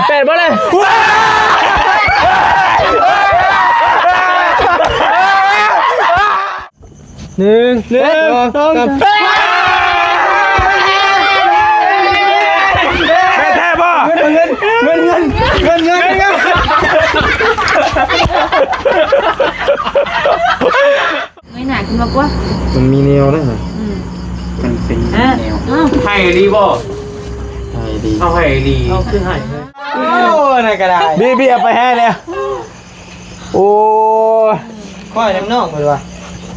ແປດບໍ່ເລີຍ. ໜຶ່ງ ໜຶ່ງ ສອງ ສາມ ແມ່ນແທ້ບໍ່? ເງິນ ເງິນ ເງິນ ເງິນ ເງິນ ເງິນ ເງີຍໜ້າຂຶ້ນມາກວ່າ ມັນມີແນວໄດ້ນະ. ອືມ ມັນເປັນແນວ ເອີ ເອົ້າ ໃຫ້ອີ່ຫຼີບໍ່? ໃຫ້ອີ່ຫຼີ ເອົາໃຫ້ອີ່ຫຼີ ເອົາຄືໃຫ້. ໂອ້ ນັ້ນກໍໄດ້ ບີບີ ເອົາໄປໃຫ້ແລ້ວ. ໂອ້ຍ ຂ້ອຍນຳນ້ອງເພິ່ນວ່າ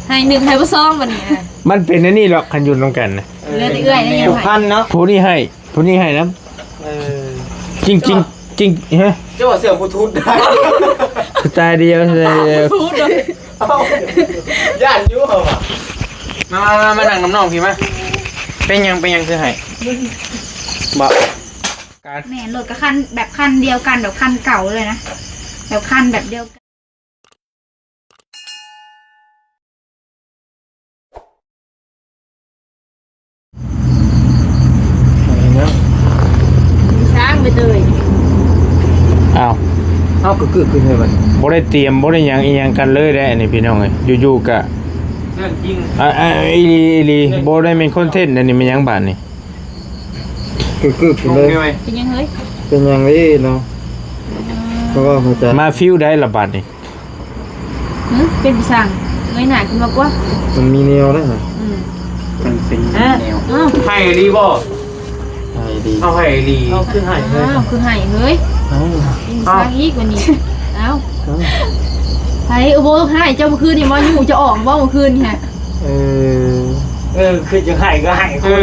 ໃຫ້ໜຶ່ງໃຫ້ບໍ່ສອງບັດນີ້. ມັນເປັນອັນນີ້ດອກ ຄັນຢູ່ນຳກັນນະ ເຫຼືອແຕ່ເອື້ອຍນີ້ຍັງໃຫ້ ຜູ້ພັນເນາະ ຜູ້ນີ້ໃຫ້ ຜູ້ນີ້ໃຫ້ນຳ. ເອີ ຈິງ ຈິງ ຈິງ ຮະ ເຈົ້າວ່າເສື້ອບລູທູດ ສະໄຕລ໌ດຽວ ສະໄຕລ໌ດຽວ. ເອົ້າ ຢ້ານຢູ່ເຮົາວ່າ. ມາ ມາ ມາ ມານັ່ງນຳນ້ອງພີ້ມາ. ເປັນຫຍັງ ເປັນຫຍັງຄືໃຫ້? ບໍ່ ການ ແມ່ນ ລົດກໍຄັນ ແບບຄັນດຽວກັນ ແບບຄັນເກົ່າເລີຍນະ ແບບຄັນແບບດຽວກັນ. ໄປແລ້ວ ຊ້າງໄປເຕີຍ. ອ້າວ ເອົາ ກໍຄື ຄືໃຫ້ມັນ ບໍ່ໄດ້ຕຽມ ບໍ່ໄດ້ຫຍັງອີ່ຫຍັງກັນເລີຍເດ້ ອັນນີ້ພີ່ນ້ອງເອີຍ. ຢູ່ໆກະ ເລື່ອງຈິງ ອ່າ ອ່າ ອີ່ຫຼີ ອີ່ຫຼີ ບໍ່ໄດ້ແມ່ນຄອນເທັນ ອັນນີ້ແມ່ນຫຍັງບາດນີ້? ກຶກໆເລີຍ ເປັນຫຍັງເຮີ້ຍ? ເປັນຫຍັງເດ້ເນາະ? ເພາະວ່າຫົວໃຈ ມາຟີວໃດລະບາດນີ້? ຫຶ ເປັນອີ່ສັງ? ເງີຍໜ້າຂຶ້ນມາກວ່າ ມັນມີແນວໄດ້ນະ. ອືມ ມັນເປັນແນວ ເອົ້າ ໃຫ້ອີ່ຫຼີບໍ່? ໃຫ້ອີ່ຫຼີ ເອົາໃຫ້ອີ່ຫຼີ ເອົາຄືໃຫ້ເຮີ້ຍ? ເອົ້າ ຄືໃຫ້ເຮີ້ຍ? ເອົ້າ ເປັນອີ່ສັງອີກບັດນີ້? ເອົ້າ ເອົ້າ ໃຜ ເອີ ບໍ່ໃຫ້ເຈົ້າ ມື້ຄືນນີ້ມາຢູ່ຈະອອກບໍ່ ມື້ຄືນນີ້? ເອີ ເອີ ຄືຈະໃຫ້ກໍໃຫ້ ເອີ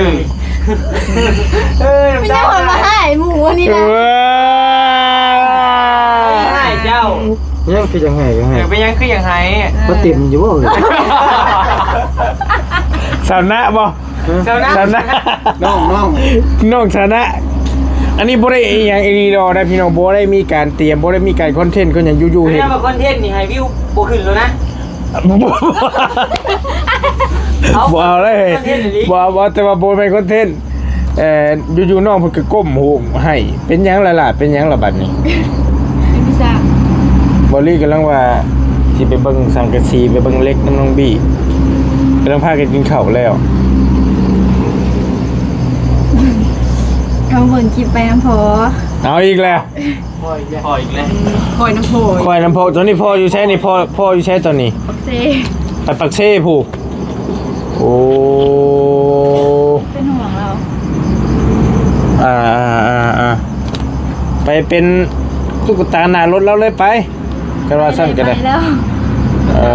ເອີ ມັນຍັງວ່າມາໃຫ້ໝູ່ອັນນີ້ນະ ເອີ ໃຫ້ເຈົ້າ ຍັງຄືຈະໃຫ້ກໍໃຫ້ ເອີ ເປັນຫຍັງຄືຢາກໃຫ້? ເອີ ບໍ່ເຕັມຢູ່ບໍ່? ສາວນະບໍ່? ສາວນະ ສາວນະ ນ້ອງ ນ້ອງ ນ້ອງສາວນະ. ອັນນີ້ບໍ່ໄດ້ອີ່ຫຍັງອີ່ຫຼີດອກນະພີ່ນ້ອງ ບໍ່ໄດ້ມີການຕຽມ ບໍ່ໄດ້ມີການຄອນເທັນ ກໍຫຍັງຢູ່ໆເຮັດ ແຕ່ວ່າຄອນເທັນນີ້ໃຫ້ວິວບໍ່ຂຶ້ນແລ້ວນະ. ບໍ່ ບໍ່ເອົາເລີຍ ບໍ່ເອົາ ບໍ່ເອົາ ແຕ່ວ່າບໍ່ແມ່ນຄອນເທັນ. ເອີ ຢູ່ໆນ້ອງເພິ່ນກໍກົ້ມໂຫໃຫ້ ເປັນຫຍັງລະຫຼ້າ ເປັນຫຍັງລະບັດນີ້? ເປັນພິຊາ ບອລລີກຳລັງວ່າຊິໄປເບິ່ງສັງກະສີ ໄປເບິ່ງເຫຼັກນຳນ້ອງບີ ກຳລັງພາກັນກິນເຂົ້າແລ້ວ. ເອົາເບິ່ງຄລິບໄປນຳພໍ່ ເອົາອີກແລ້ວ. ພໍ່ອີກແລ້ວ ພໍ່ອີກແລ້ວ ອືມ ຂ້ອຍນຳພໍ່ ຂ້ອຍນຳພໍ່. ຕອນນີ້ພໍ່ຢູ່ໃສນີ້? ພໍ່ ພໍ່ຢູ່ໃສຕອນນີ້? ປາກເຊ ໄປປາກເຊພຸ້ນ. ໂອ້ ເປັນຫ່ວງລາວ. ອ່າໆ ໄປເປັນຕຸກກະຕາໜ້າລົດລາວເລີຍໄປ ຄັນວ່າຊັ້ນກໍໄດ້. ເອີ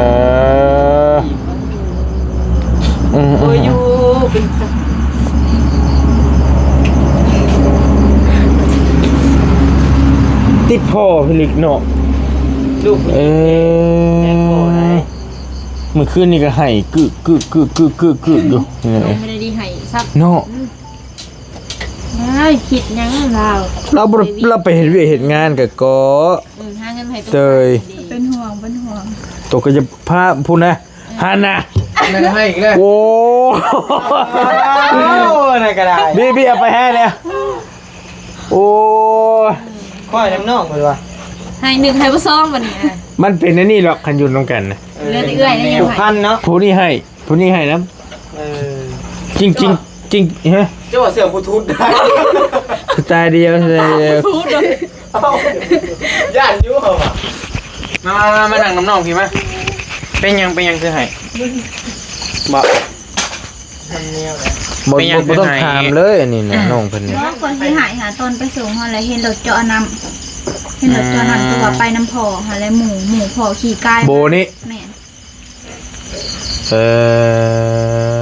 ອືມ ໂອ້ຍ ຢູ່ເປັນ ຕິດພໍ່ພິລິກເນາະ ລູກ ເອີ ມື້ຄືນນີ້ກໍໄຫ້ກຶກໆໆໆຢູ່ ບໍ່ໄດ້ດີໃຫ້ຊ້ຳເນາະ. ອືມ ອ້າຍ ຄິດຫຍັງລາວ ລາວບໍ່ໄດ້ ລາວໄປເຮັດວຽກເຮັດງານກໍ ກໍ ອືມ ຫາເງິນໃຫ້ໂຕ ເຕີຍ ເປັນຫ່ວງ ເປັນຫ່ວງ ໂຕກໍຢ່າພາພຸ້ນນະ. ຫັ້ນນະ ແມ່ນໃຫ້ອີກແລ້ວ. ໂອ້ ນັ້ນກໍໄດ້ ບີບີ ເອົາໄປໃຫ້ແລ້ວ. ໂອ້ ຂ້ອຍນຳນ້ອງເພິ່ນວ່າ ໃຫ້ໜຶ່ງໃຫ້ບໍ່ສອງບັດນີ້ນະ. ມັນເປັນອັນນີ້ດອກ ຄັນຢູ່ນຳກັນນະ ເຫຼືອແຕ່ເອື້ອຍນີ້ຍັງໃຫ້ ຜູ້ພັນເນາະ ຜູ້ນີ້ໃຫ້ ຜູ້ນີ້ໃຫ້ນຳ. ເອີ ຈິງ ຈິງ ຈິງ ຮະ ເຈົ້າວ່າເສື້ອບລູທູດ ສະໄຕລ໌ດຽວ ສະໄຕລ໌ດຽວ. ເອົ້າ ຢ້ານຢູ່ເຮົາວ່າ. ມາ ມາ ມາ ມານັ່ງນຳນ້ອງພີ້ມາ. ເປັນຫຍັງ ເປັນຫຍັງຄືໃຫ້? ບໍ່ ມັນແນວໃດ? ບໍ່ ເປັນຫຍັງ ບໍ່ ບໍ່ຕ້ອງ ຄືໃຫ້? ຖາມເລີຍ ອັນນີ້ນະ ອ່າ ນ້ອງເພິ່ນນີ້. ບໍ່ ຂ້ອຍຊິໃຫ້ຫາ ຕອນໄປສົ່ງຫັ້ນແຫຼະ ເຫັນລົດເຈາະນ້ຳ ເຫັນລົດເຈາະນ້ຳ ອືມ ຄືວ່າໄປນຳພໍ່ຫັ້ນແຫຼະ ໝູ່ ໝູ່ພໍ່ຂີ່ກາຍ ໂບນີ້ ແມ່ນ. ເອີ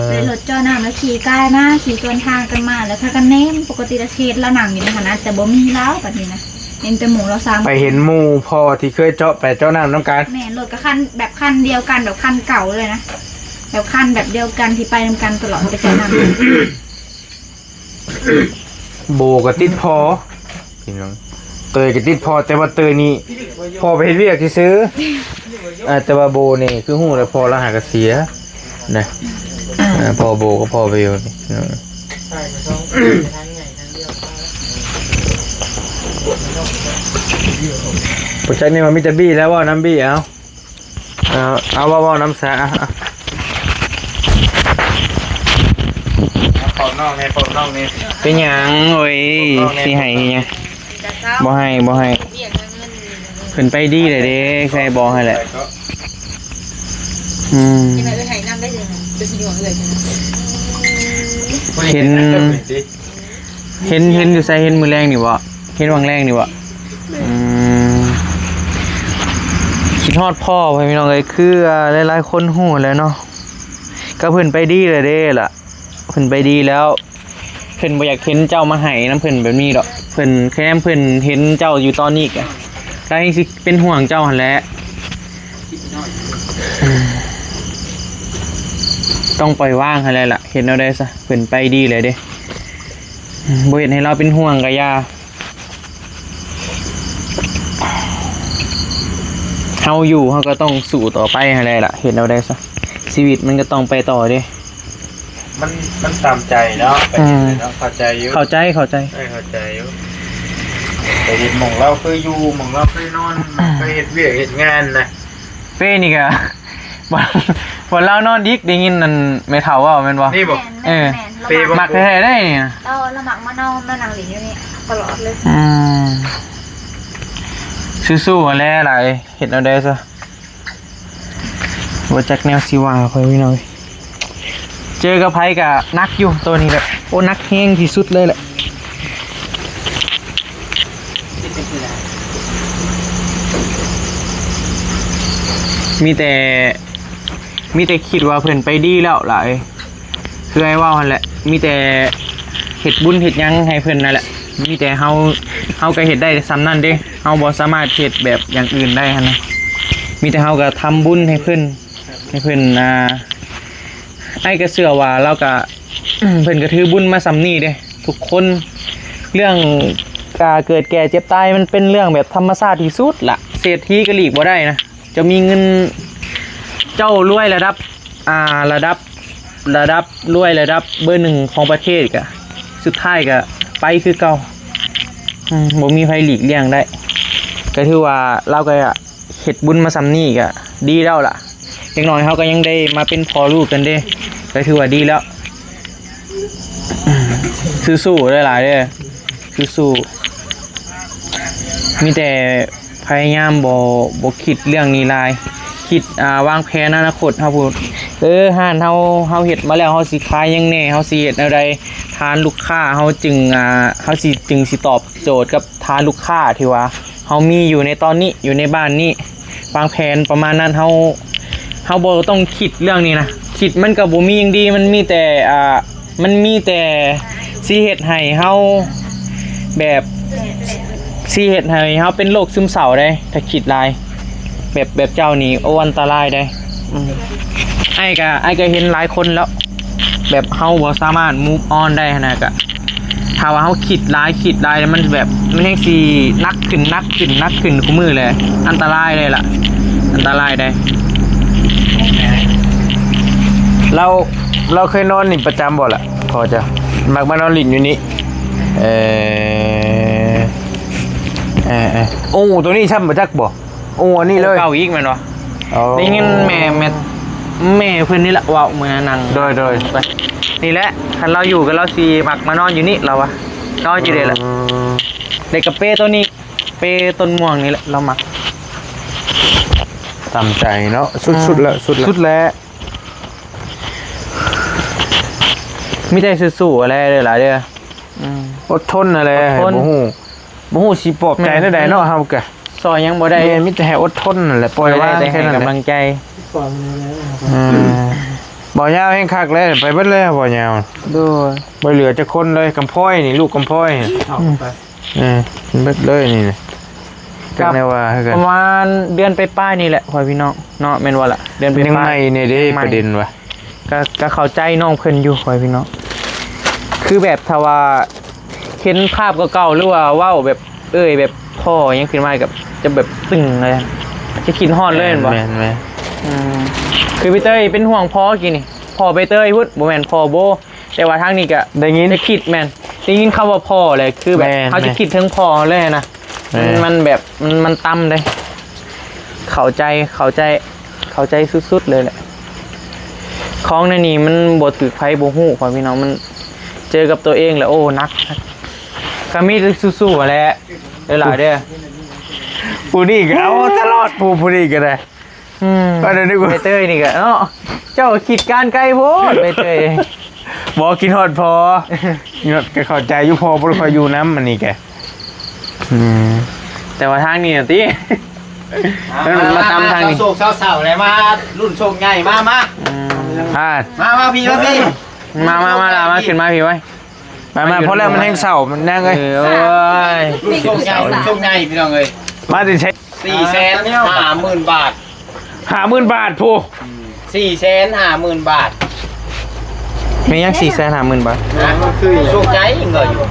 ໄດ້ລົດເຈາະນ້ຳແລ້ວຂີ່ກາຍມາ ຂີ່ສວນທາງກັນມາ ແລ້ວພາກັນແນມ ປົກກະຕິລະເຂດລາວນັ່ງຢູ່ໃນຫັ້ນນະ ແຕ່ບໍ່ມີລາວບັດນີ້ນະ ເຫັນແຕ່ໝູ່ລາວສາມ ໄປເຫັນໝູ່ພໍ່ທີ່ເຄີຍເຈາະ ໄປເຈາະນ້ຳນຳກັນ. ແມ່ນ ລົດກໍຄັນ ແບບຄັນດຽວກັນ ແບບຄັນເກົ່າເລີຍນະ ແບບຄັນແບບດຽວກັນທີ່ໄປນຳກັນຕະຫຼອດ ໄປເຈາະນ້ຳ. ໂບກໍຕິດພໍ່ ພີ່ນ້ອງ ເຕີຍກໍຕິດພໍ່ ແຕ່ວ່າເຕີຍນີ້ພໍ່ໄປເຮັດວຽກຊື່ໆ ອ່າ ແຕ່ວ່າໂບນີ້ຄືຮູ້ແລ້ວ ພໍ່ລາວຫາກະເສຍນະ ອ່າ ພໍ່ໂບກັບພໍ່ເບວນີ້ ເອີ ໃຊ່ ກໍຕ້ອງໄປທາງໃຫຍ່ທາງດຽວ. ບໍ່ຈັກນີ້ວ່າມີແຕ່ບີແລ້ວ ເວົ້ານຳບີເອົາ. ເອົາ ເອົາ ເວົ້າ ເວົ້ານຳຊາ ເອົາ ເອົາ ເອົາ ເອົາ ເອົາ ເປັນຫຍັງ? ໂອ້ຍ ຊິໃຫ້ຫຍັງ? ບໍ່ໃຫ້ ບໍ່ໃຫ້ ເພິ່ນໄປດີແລ້ວເດ້ ໃສ່ບອກໃຫ້ແຫຼະ. ອືມ ເຫັນ ເຫັນຢູ່ໃສ? ເຫັນມື້ແລງນີ້ບໍ່? ເຫັນຫວ່າງແລງນີ້ບໍ່? ອືມ ຄິດຮອດພໍ່ ພໍ່ແມ່ພີ່ນ້ອງເອີຍ ຄື ອ່າ ຫຼາຍໆຄົນຮູ້ແລ້ວເນາະ ກໍເພິ່ນໄປດີແລ້ວເດ້ລະ ເພິ່ນໄປດີແລ້ວ ເພິ່ນບໍ່ຢາກເຫັນເຈົ້າມາໄຫ້ນຳເພິ່ນແບບນີ້ດອກ ເພິ່ນ ແຄ່ເພິ່ນເຫັນເຈົ້າຢູ່ຕອນນີ້ກະ ລາວແຮ່ງຊິເປັນຫ່ວງເຈົ້າຫັ້ນແຫຼະ. ອືມ ຕ້ອງປ່ອຍວາງຫັ້ນແຫຼະລະ ເຮັດແນວໃດຊະ ເພິ່ນໄປດີແລ້ວເດ້ ອືມ ບໍ່ເຮັດໃຫ້ລາວເປັນຫ່ວງກະຢ່າ. ເຮົາຢູ່ ເຮົາກໍຕ້ອງສູ້ຕໍ່ໄປຫັ້ນແຫຼະລະ ເຮັດແນວໃດຊະ ຊີວິດມັນກໍຕ້ອງໄປຕໍ່ເດ້. ມັນ ມັນຕາມໃຈເນາະ ໄປເນາະ ເຂົ້າໃຈຢູ່ ເຂົ້າໃຈ ເຂົ້າໃຈ ເອີ ເຂົ້າໃຈຢູ່ ໄປເຮັດໝ່ອງລາວເຄີຍຢູ່ ໝ່ອງລາວເຄີຍນອນ ເຄີຍເຮັດວຽກເຮັດງານນະ. ເປ້ນີ້ກະ ບໍ່ ບໍ່ລາວນອນດິກ ໄດ້ຍິນອັນແມ່ເຖົ້າເວົ້າແມ່ນບໍ່? ນີ້ບໍ່? ເອີ ແມ່ນໆ ເປ້ບໍ່ ມັກແທ້ໆເດ້ນີ້ນະ ລາວ ລາວມັກມານອນ ມານັ່ງຫຼິ້ນຢູ່ນີ້ຕະຫຼອດເລີຍ. ອືມ ສູ້ໆຫັ້ນແຫຼະຫຼາຍ ເຮັດແນວໃດຊະ ບໍ່ຈັກແນວຊິວ່າ ພໍ່ແມ່ພີ່ນ້ອງ ເຈີກັບໃຜກະໜັກຢູ່ ໂຕນີ້ແຫຼະ ໂອ້ ໜັກແຮງທີ່ສຸດເລີຍແຫຼະ. ມີແຕ່ ມີແຕ່ຄິດວ່າເພິ່ນໄປດີແລ້ວຫຼາຍ ຄືອ້າຍເວົ້າຫັ້ນແຫຼະ ມີແຕ່ເຮັດບຸນເຮັດຫຍັງໃຫ້ເພິ່ນນັ້ນແຫຼະ ມີແຕ່ເຮົາ ເຮົາກໍເຮັດໄດ້ສ່ຳນັ້ນເດ້ ເຮົາບໍ່ສາມາດເຮັດແບບຢ່າງອື່ນໄດ້ຫັ້ນນະ ມີແຕ່ເຮົາກໍທຳບຸນໃຫ້ເພິ່ນ ໃຫ້ເພິ່ນ ອ່າ ອ້າຍກໍເຊື່ອວ່າລາວກໍ ເພິ່ນກໍຖືບຸນມາສ່ຳນີ້ເດ້ທຸກຄົນ ເລື່ອງກາເກີດແກ່ເຈັບຕາຍມັນເປັນເລື່ອງແບບທຳມະຊາດທີ່ສຸດລະ ເສດຖີກໍຫຼີກບໍ່ໄດ້ນະ ເຈົ້າມີເງິນ ເຈົ້າລວຍລະດັບ ອ່າ ລະດັບ ລະດັບລວຍລະດັບເບີໜຶ່ງຂອງປະເທດກະ ສຸດທ້າຍກະໄປຄືເກົ່າ ອືມ ບໍ່ມີໃຜຫຼີກລ່ຽງໄດ້ ກະຖືວ່າລາວກະ ເຮັດບຸນມາສ່ຳນີ້ກະດີແລ້ວລະ ຢ່າງໜ້ອຍເຮົາກະຍັງໄດ້ມາເປັນພໍ່ລູກກັນເດ້ ກະຖືວ່າດີແລ້ວ ສູ້ໆຫຼາຍໆເດີ ສູ້ໆ ມີແຕ່ພະຍາຍາມບໍ່ ບໍ່ຄິດເລື່ອງນີ້ຫຼາຍ ຄິດ ອ່າ ວາງແຜນອະນາຄົດເຮົາພຸ້ນ ເອີ ຮ້ານເຮົາ ເຮົາເຮັດມາແລ້ວ ເຮົາຊິຂາຍຫຍັງແດ່ ເຮົາຊິເຮັດແນວໃດ ຖານລູກຄ້າເຮົາຈຶ່ງ ອ່າ ເຮົາຊິ ຈຶ່ງຊິຕອບໂຈດກັບ ຖານລູກຄ້າທີ່ວ່າເຮົາມີຢູ່ໃນຕອນນີ້ ຢູ່ໃນບ້ານນີ້ ວາງແຜນປະມານນັ້ນ ເຮົາ ເຮົາບໍ່ຕ້ອງຄິດເລື່ອງນີ້ນະ ຄິດມັນກໍບໍ່ມີຫຍັງດີ ມັນມີແຕ່ ອ່າ ມັນມີແຕ່ຊິເຮັດໃຫ້ເຮົາແບບ ຊິເຮັດໃຫ້ເຮົາເປັນໂລກຊຶມເສົ້າເດ້ ຖ້າຄິດຫຼາຍ ແບບ ແບບເຈົ້ານີ້ ໂອ້ ອັນຕະລາຍເດ້ ອືມ ອ້າຍກະ ອ້າຍກະເຫັນຫຼາຍຄົນແລ້ວ ແບບເຮົາບໍ່ສາມາດ move on ໄດ້ຫັ້ນນະ ກະ ຖ້າວ່າເຮົາຄິດຫຼາຍ ຄິດຫຼາຍແລ້ວມັນແບບ ມັນແຮ່ງຊິໜັກຂຶ້ນ ໜັກຂຶ້ນ ໜັກຂຶ້ນ ທຸກມື້ເລີຍ ອັນຕະລາຍເລີຍລະ ອັນຕະລາຍເດ້. ລາວ ລາວເຄີຍນອນນີ້ປະຈຳບໍ່ລະ ພໍ່ເຈົ້າ? ມັກມານອນຫຼິ້ນຢູ່ນີ້ ເອີ ເອີ ເອີ ໂອ້ ໂຕນີ້ຊ້ຳບໍ່ຈັກບໍ່? ໂອ້ ອັນນີ້ເລີຍ ເກົ່າອີກແມ່ນບໍ່? ອໍ ໄດ້ຍິນແມ່ ແມ່ ແມ່ເພິ່ນນີ້ລະເວົ້າມື້ນັ້ນ ໂດຍ ໂດຍ ໄປ ນີ້ແຫຼະ ຄັນລາວຢູ່ກໍລາວຊິມັກມານອນຢູ່ນີ້ ລາວວ່າ ນອນຢູ່ນີ້ແຫຼະ ອືມ ແລ້ວກໍເປໂຕນີ້ ເປຕົ້ນມ່ວງນີ້ແຫຼະ ລາວມັກ ຕາມໃຈເນາະ ສຸດ ອືມ ສຸດແລ້ວ ສຸດແລ້ວ ສຸດແລ້ວ ມີແຕ່ສູ້ໆແຫຼະເດີຫຼາຍເດີ ອືມ ອົດທົນຫັ້ນແຫຼະ ອົດທົນ ບໍ່ຮູ້ ບໍ່ຮູ້ຊິປອບໃຈແນວໃດເນາະ ແມ່ນ ເຮົາກະຊ່ອຍຫຍັງບໍ່ໄດ້ ແມ່ນ ມີແຕ່ໃຫ້ອົດທົນຫັ້ນແຫຼະ ປ່ອຍວາງແຄ່ນັ້ນແຫຼະ ກຳລັງໃຈ ອືມ ບ່າວຍາວແຮງຄັກແລ້ວ ໄປເບິດແລ້ວບ່າວຍາວ ໂດຍ ບໍ່ເຫຼືອຈັກຄົນເລີຍ ກຳພ້ອຍນີ້ ລູກກຳພ້ອຍ ອືມ ເອີ ເບິດເລີຍນີ້ນະ ຈັກແນວວ່າຄືກັນ ປະມານເດືອນປາຍໆນີ້ແຫຼະ ພໍ່ແມ່ພີ່ນ້ອງເນາະ ແມ່ນບໍ່ລະ ເດືອນປາຍໆ ຍັງໃໝ່ແດ່ເດ້ ປະເດັນວ່າ ກະ ກະເຂົ້າໃຈນ້ອງເພິ່ນຢູ່ ພໍ່ແມ່ພີ່ນ້ອງ ຄືແບບຖ້າວ່າເຫັນພາບເກົ່າໆ ຫຼືວ່າເວົ້າແບບເອີ່ຍແບບພໍ່ຫຍັງຂຶ້ນມາ ກະຈະແບບຕຶງເລີຍ ຈະຄິດຮອດເລີຍແມ່ນບໍ່ ແມ່ນ ແມ່ນ ອືມ ຄືໃບເຕີຍເປັນຫ່ວງພໍ່ກີ້ນີ້ ພໍ່ໃບເຕີຍພຸ້ນ ບໍ່ແມ່ນພໍ່ໂບ ແຕ່ວ່າທາງນີ້ກະໄດ້ຍິນ ຈະຄິດແມ່ນ ໄດ້ຍິນຄຳວ່າພໍ່ແຫຼະ ຄືແບບ ແມ່ນ ເຮົາຈະຄິດເຖິງພໍ່ເຮົາເລີຍນະ ມັນ ເອີ ມັນແບບ ມັນ ມັນຕ່ຳເດ້. ເຂົ້າໃຈ ເຂົ້າໃຈ ເຂົ້າໃຈສຸດໆເລີຍແຫຼະ. ຂອງແນວນີ້ມັນບໍ່ຖືກໃຜບໍ່ຮູ້ ພໍ່ແມ່ພີ່ນ້ອງ, ມັນເຈີກັບຕົວເອງແລ້ວ ໂອ້ ໜັກ. ກໍມີແຕ່ສູ້ໆຫັ້ນແຫຼະ ເດີຫຼ້າເດີ. ຜູ້ນີ້ກໍເອົາຕະຫຼອດ ຜູ້ ຜູ້ນີ້ກໍໄດ້. ອືມ ອັນນີ້ ໃບເຕີຍນີ້ກະເນາະ ເຈົ້າຄິດການໄກໂພດ ໃບເຕີຍ. ບໍ່ ຄິດຮອດພໍ່ ກໍເຂົ້າໃຈຢູ່ ພໍ່ບໍ່ໄດ້ຄ່ອຍຢູ່ນຳ ອັນນີ້ກະ ອືມ ແຕ່ວ່າທາງນີ້ນະຕິ ມາ ມາ ມາຕຳທາງນີ້ ເຊົາໂສກເຊົາເສົ້າແລ້ວ ມາລຸ້ນໂຊກໃຫຍ່ ມາ ມາ ອືມ ອ່າ ມາ ມາພີ່ ມາພີ່ ມາ ມາ ມາລະ ມາຂຶ້ນມາພີ່ໄວ້. ມາ ມາ ພໍແລ້ວ ມັນແຮງເສົ້າ ມັນນາງເອີຍ. ເອີຍ ລຸ້ນໂຊກໃຫຍ່ ລຸ້ນໂຊກໃຫຍ່ ພີ່ນ້ອງເອີຍ. ມາແຕ່ໃສ? ສີ່ແສນຫ້າໝື່ນບາດ. ຫ້າໝື່ນບາດພຸ້ນ. ສີ່ແສນຫ້າໝື່ນບາດ. ແມ່ນຫຍັງສີ່ແສນຫ້າໝື່ນບາດ? ນະ ໂຊກໃຫຍ່ເງິນຢູ່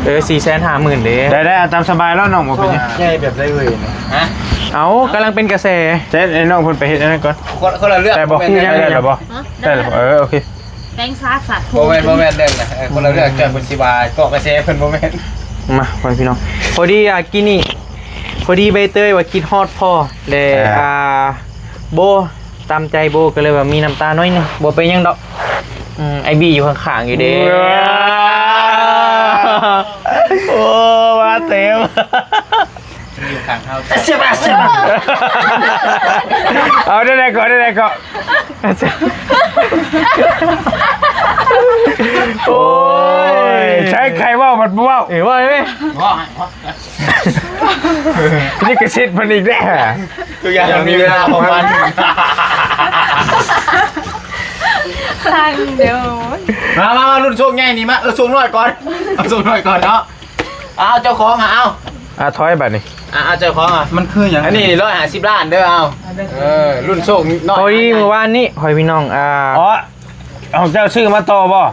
ເອີ ສີ່ແສນຫ້າໝື່ນເດ້. ໄດ້ໆ ຕາມສະບາຍແລ້ວ ນ້ອງບໍ່ເປັນຫຍັງ. ໃຫຍ່ແບບໃດເອີຍ? ຮະ? ເອົ້າ ກຳລັງເປັນກະແສ. ໃຊ່ ໃຫ້ນ້ອງເພິ່ນໄປເຮັດອັນນັ້ນກ່ອນ. ຄົນ ຄົນລະເລື່ອງ ໄດ້ບໍ່? ບໍ່ແມ່ນ ໄດ້ແລ້ວບໍ່? ຮະ? ໄດ້ແລ້ວບໍ່? ເອີ ໂອເຄ. ແປງຊາສັດ ບໍ່ແມ່ນ ບໍ່ແມ່ນເລື່ອງນະ ເອີ ຄົນລະເລື່ອງ. ເຈົ້າເພິ່ນຊິວ່າເກາະກະແສ ເພິ່ນບໍ່ແມ່ນ. ມາ ພໍ່ແມ່ພີ່ນ້ອງ ພໍດີ ອ່າ ກີ້ນີ້ ພໍດີໃບເຕີຍວ່າຄິດຮອດພໍ່ແລະ ອ່າ ອ່າ ໂບ ຕາມໃຈໂບ ກໍເລີຍວ່າມີນ້ຳຕາໜ້ອຍໜຶ່ງ. ບໍ່ເປັນຫຍັງດອກ. ອືມ ອ້າຍບີຢູ່ຂ້າງໆຢູ່ເດ້. ໂອ້ ມາເຕັມ. ຢູ່ຂ້າງເຮົາ. ເຊບາ ເຊບາ ເອົາ ໄດ້ໆ ເກາະ ໄດ້ໆ ເກາະ. ໂອ້ຍ ໃຊ້ໃຄເວົ້າ ພັດບໍ່ເວົ້າ. ເອີ ເວົ້າໄດ້ໄໝ? ເວົ້າ ລິຂະສິດເພິ່ນອີກແລ້ວ. ທຸກຢ່າງມັນມີເວລາຂອງມັນ. ສັ່ງເດີ. ມາ ມາ ມາ ລຸ້ນໂຊກໃຫຍ່ນີ້ມາ. ເອີ ໂຊກນ້ອຍກ່ອນ ເອົາໂຊກນ້ອຍກ່ອນເນາະ. ເອົາ ເຈົ້າຂອງຫາ ເອົາ ອ່າ ຖອຍບາດນີ້. ອ່າ ເອົາ ເຈົ້າຂອງຫາ. ມັນຄືຫຍັງ? ອັນນີ້ຮ້ອຍຫ້າສິບລ້ານເດີ. ເອົາ ເອີ ລຸ້ນໂຊກນ້ອຍ. ພໍດີມື້ວານນີ້ ພໍ່ແມ່ພີ່ນ້ອງ ອ່າ ອໍ ຂອງເຈົ້າຊື້ມາຕໍ່ບໍ່?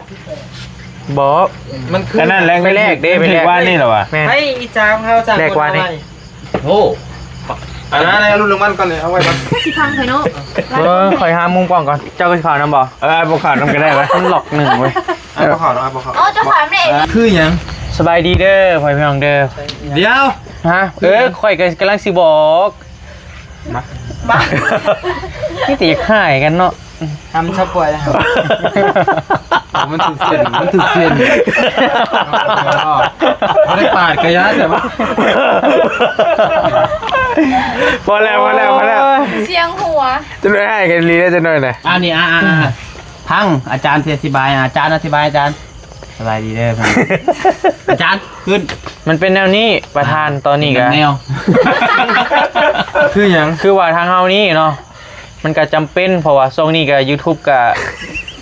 ບໍ່ ມັນຄື ອັນນັ້ນແຫຼະ ໄປແລກເດ້ ໄປແລກ ວານນີ້ລະວະ. ແມ່ນ ໄປອີຈາມເຮົາຈາກ ແລກວານນີ້. ໂອ້ ອັນນັ້ນ ລຸ້ນລາງວັນກ່ອນນີ້ ເອົາໄວ້ກ່ອນ. ຊິຟັງຂ້ອຍເນາະ. ເອີ ຂ້ອຍຫາມຸມກ້ອງກ່ອນ. ເຈົ້າກໍຊິເຂົ້ານຳບໍ່? ເອີ ບໍ່ເຂົ້ານຳກໍໄດ້ວະ. ມັນລັອກໜຶ່ງເວີຍ. ເອົາບໍ່ເຂົ້າ ເອົາບໍ່ເຂົ້າ. ເອົາ ເຈົ້າຂາຍແມ່. ຄືຫຍັງ? ສະບາຍດີເດີ ພໍ່ແມ່ພີ່ນ້ອງເດີ. ດຽວ ຮະ? ເອີ ຂ້ອຍກໍກຳລັງຊິບອກ. ມາ ມາ ມີແຕ່ຢາກຮ້າຍກັນເນາະ. ທຳຊະປ່ວຍແລ້ວ ມັນຖືກເສັ້ນ ມັນຖືກເສັ້ນ. ບໍ່ໄດ້ປາດກະຍາ ແຕ່ວ່າ ພໍແລ້ວ ພໍແລ້ວ ພໍແລ້ວ. ໂອ້ຍ ສຽງຫົວ ຈະໜ້ອຍຮ້າຍກັນອີ່ຫຼີເດ້ ຈະໜ້ອຍນະ. ອັນນີ້ ອ່າ ອ່າ ອ່າ ຟັງອາຈານຊິອະທິບາຍ. ອາຈານອະທິບາຍ ອາຈານ. ສະບາຍດີເດີ ອາຈານ ຂຶ້ນ. ມັນເປັນແນວນີ້ ປະທານ ຕອນນີ້ກະ ແນວ ຄືຫຍັງ? ຄືວ່າທາງເຮົານີ້ເນາະ ມັນກະຈຳເປັນ ເພາະວ່າຊ່ວງນີ້ກະ ຢູທູບກະ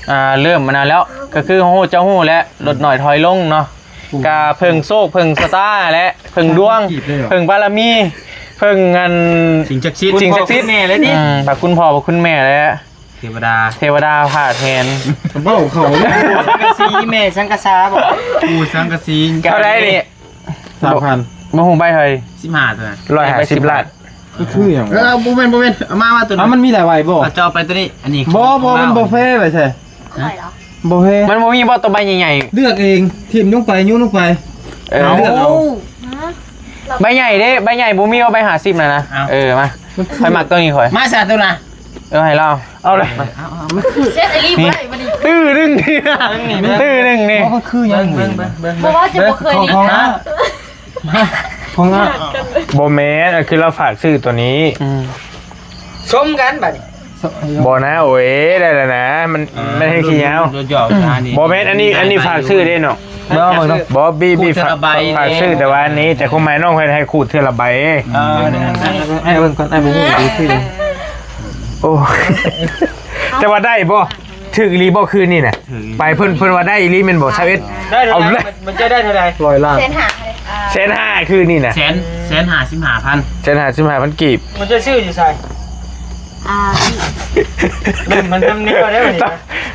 ອ່າ ເລີ່ມອັນນັ້ນແລ້ວ ກະຄືຮູ້ເຈົ້າຮູ້ແຫຼະ ລົດໜ້ອຍຖອຍລົງເນາະ. ກະເພິ່ງໂຊກ ເພິ່ງຊະຕາແຫຼະ ເພິ່ງດວງ ເພິ່ງບາລະມີ ເພິ່ງອັນ ສິ່ງສັກສິດ ສິ່ງສັກສິດ ແມ່ເລີຍຕິ. ອືມ ພະຄຸນພໍ່ ພະຄຸນແມ່ແຫຼະ ເທວະດາ ເທວະດາພາແທນ. ເວົ້າເຂົາເລີຍ ສັງກະສີ ແມ່ສັງກະສາບໍ? ປູ່ສັງກະສີ. ເທົ່າໃດນີ້? ສາມພັນ. ບໍ່ຮູ້ໃບເທົ່າໃດ? ສິບຫ້າ ຕົວນັ້ນ ຮ້ອຍຫ້າສິບລ້ານ. ມັນຄືຫຍັງ? ເອີ ບໍ່ແມ່ນ ບໍ່ແມ່ນ ເອົາມາ ມາຕົວນີ້. ເອົາ ມັນມີຫຼາຍໃບບໍ? ເອົາ ເຈົ້າເອົາໄປຕົວນີ້. ອັນນີ້ ບໍ່ ບໍ່ ມັນບໍ່ແຟໄປໃສ. ຮະ? ບໍ່ແພງ. ມັນບໍ່ມີບໍ່ຕົວໃບໃຫຍ່ໆ? ເລືອກເອງ ຖິ້ມລົງໄປ ໂຍນລົງໄປ. ເອີ ເລືອກເອົາ. ເອົ້າ ໃບໃຫຍ່ເດ້ ໃບໃຫຍ່ບໍ່ມີບໍ່ ໃບຫ້າສິບນະນະ. ເອົາ ເອີ ມາ ຂ້ອຍມັກຕົວນີ້ຂ້ອຍ. ມາຊະຕົວນະ. ເອີ ໃຫ້ລາວ. ເອົາເລີຍ ເອົາ ເອົາ ມັນຄື ເຊັດອີ່ຫຼີບໍ່ໄດ້ບັດນີ້. ຕື້ໜຶ່ງ ຕື້ໜຶ່ງນີ້. ບໍ່ ມັນຄືຫຍັງ? ເບິ່ງ ເບິ່ງ ເບິ່ງ ບໍ່ວ່າຈະບໍ່ເຄີຍ ຂອງ ເນາະ ຂອງ ບໍ່ແມ່ນ ອັນຄືລາວຝາກຊື້ຕົວນີ້. ອືມ ຊົມກັນບັດນີ້. ບໍ່ນະ ໂອ້ຍ ໄດ້ແລ້ວນະ ມັນ ອ່າ ມັນແຮງຊິຍາວ. ບໍ່ແມ່ນ ອັນນີ້ ອັນນີ້ຝາກຊື້ເດ້ເນາະ. ເບິ່ງເນາະ ບໍ່ ບີ ບີ ຝາກ ຝາກຊື້ແຕ່ວ່າອັນນີ້ ແຕ່ຄວາມໝາຍນ້ອງເພິ່ນໃຫ້ຂູດເທື່ອລະໃບ. ເອີ ໃຫ້ເບິ່ງກ່ອນ ອ້າຍບໍ່ຮູ້ວ່າຄືຫຍັງ. ໂອ້ ແຕ່ວ່າໄດ້ບໍ່? ຖືກອີ່ຫຼີບໍ່ຄືນນີ້ນະ? ໄປເພິ່ນ ເພິ່ນວ່າໄດ້ອີ່ຫຼີແມ່ນບໍ່? ຊາວເອັດ ໄດ້ເທົ່າໃດ? ເອົາເລີຍ ມັນຈະໄດ້ເທົ່າໃດ? ຮ້ອຍລ້ານ. ແສນຫ້າ ອ່າ ແສນຫ້າຄືນນີ້ນະ. ແສນ ແສນຫ້າສິບຫ້າພັນ ແສນຫ້າສິບຫ້າພັນກີບ. ມັນຈະຊື້ຢູ່ໃສ? ອ່າ ມັນ ມັນ ມັນແນວໃດວະນີ້?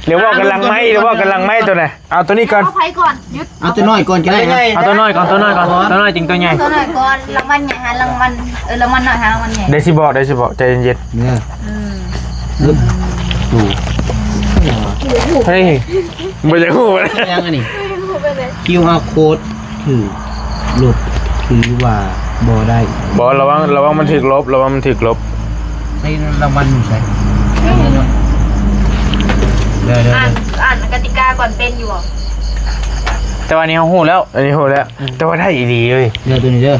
ດຽວເວົ້າກັນຫຼັງໄມ ດຽວເວົ້າກັນຫຼັງໄມຕົວນະ. ເອົາຕົວນີ້ກ່ອນ ເອົາໃຜກ່ອນ? ຢຸດ ເອົາຕົວນ້ອຍກ່ອນກໍໄດ້ນະ. ເອົາຕົວນ້ອຍກ່ອນ ຕົວນ້ອຍກ່ອນ ຕົວນ້ອຍຈຶ່ງຕົວໃຫຍ່. ຕົວນ້ອຍກ່ອນ ລາງວັນໃຫຍ່ຫາລາງວັນ ເອີ ລາງວັນນ້ອຍຫາລາງວັນໃຫຍ່. ດຽວຊິບອກ ດຽວຊິບອກ ໃຈເຢັນໆ ເເອີ ອືມ ເຮີ້ຍ ບໍ່ຢາກຮູ້ ບໍ່ຢາກຮູ້. ຫຍັງອັນນີ້? ຄິວອາໂຄດ ຖືກລົດ ຄືວ່າບໍ່ໄດ້. ບໍ່ ລະວັງ ລະວັງມັນຖືກລົບ ລະວັງມັນຖືກລົບ. ໃສ່ລາງວັນຢູ່ໃສ? ເດີໆໆ ອ່ານ ອ່ານກະຕິກາກ່ອນ ເປັນຢູ່ບໍ່? ແຕ່ວ່າອັນນີ້ເຮົາຮູ້ແລ້ວ ອັນນີ້ຮູ້ແລ້ວ ອືມ ແຕ່ວ່າໄດ້ອີ່ຫຼີເວີຍ. ເດີ ໂຕນີ້ເດີ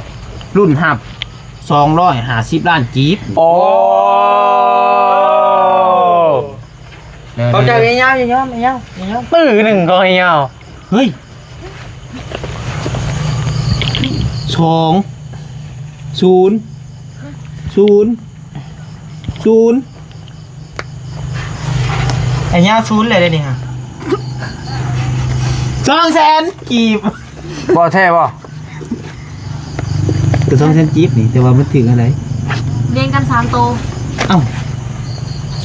ລຸ້ນຮັບສອງຮ້ອຍຫ້າສິບລ້ານກີບ. ໂອ້ ເດີໆໆ ຂອບໃຈ ແມ່ຍາວ ແມ່ຍາວ ແມ່ຍາວ ແມ່ຍາວ ຕື້ໜຶ່ງກໍໃຫ້ຍາວ. ເຮີ້ຍ ສອງ ສູນ ສູນ ສູນ ໄອ້ຍາວສູນແລ້ວເດ້ນີ້ຫາ ສອງແສນກີບ. ບໍ່ ແທ້ບໍ່? ກໍສອງແສນກີບນີ້ ແຕ່ວ່າມັນຖືກອັນໃດ? ລຽງກັນສາມໂຕ. ເອົ້າ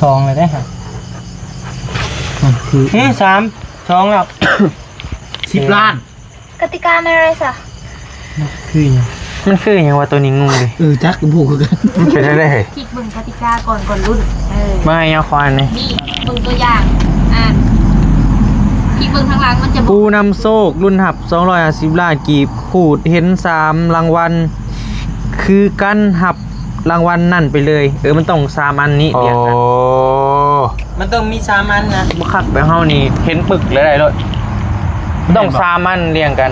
ສອງແລ້ວເດ້ຫາ ອື ຄື ເອີ ສາມ ສອງແລ້ວ ສິບລ້ານ. ກະຕິກາແມ່ນອະໄລຊະ? ຄືຫຍັງ? ມັນຄືຫຍັງວະ? ໂຕນີ້ງົງເດ. ເອີ ຈັກ ບໍ່ຮູ້ຄືກັນ. ມັນເປັນແນວໃດ? ຄລິກເບິ່ງກະຕິກາກ່ອນ ກ່ອນລຸ້ນ. ເອີ ມາໃຫ້ຍາວຂໍອ່ານແດ່. ນີ້ ເບິ່ງຕົວຢ່າງ ອ່ານ ຄລິກເບິ່ງທາງຫຼັງ ມັນຈະບອກ ຜູ້ນຳໂຊກ ລຸ້ນຮັບສອງຮ້ອຍຫ້າສິບລ້ານກີບ ຂູດເຫັນສາມລາງວັນ ຄືກັນຮັບ ລາງວັນນັ້ນໄປເລີຍ. ເອີ ມັນຕ້ອງສາມອັນນີ້ ໂອ້ ລຽງກັນ. ມັນຕ້ອງມີສາມອັນນະ. ບໍ່ຄັກແບບເຮົານີ້ ເຫັນປຶກແລ້ວໄດ້ໂລດ. ມັນຕ້ອງ ແມ່ນບໍ່? ສາມອັນລຽງກັນ.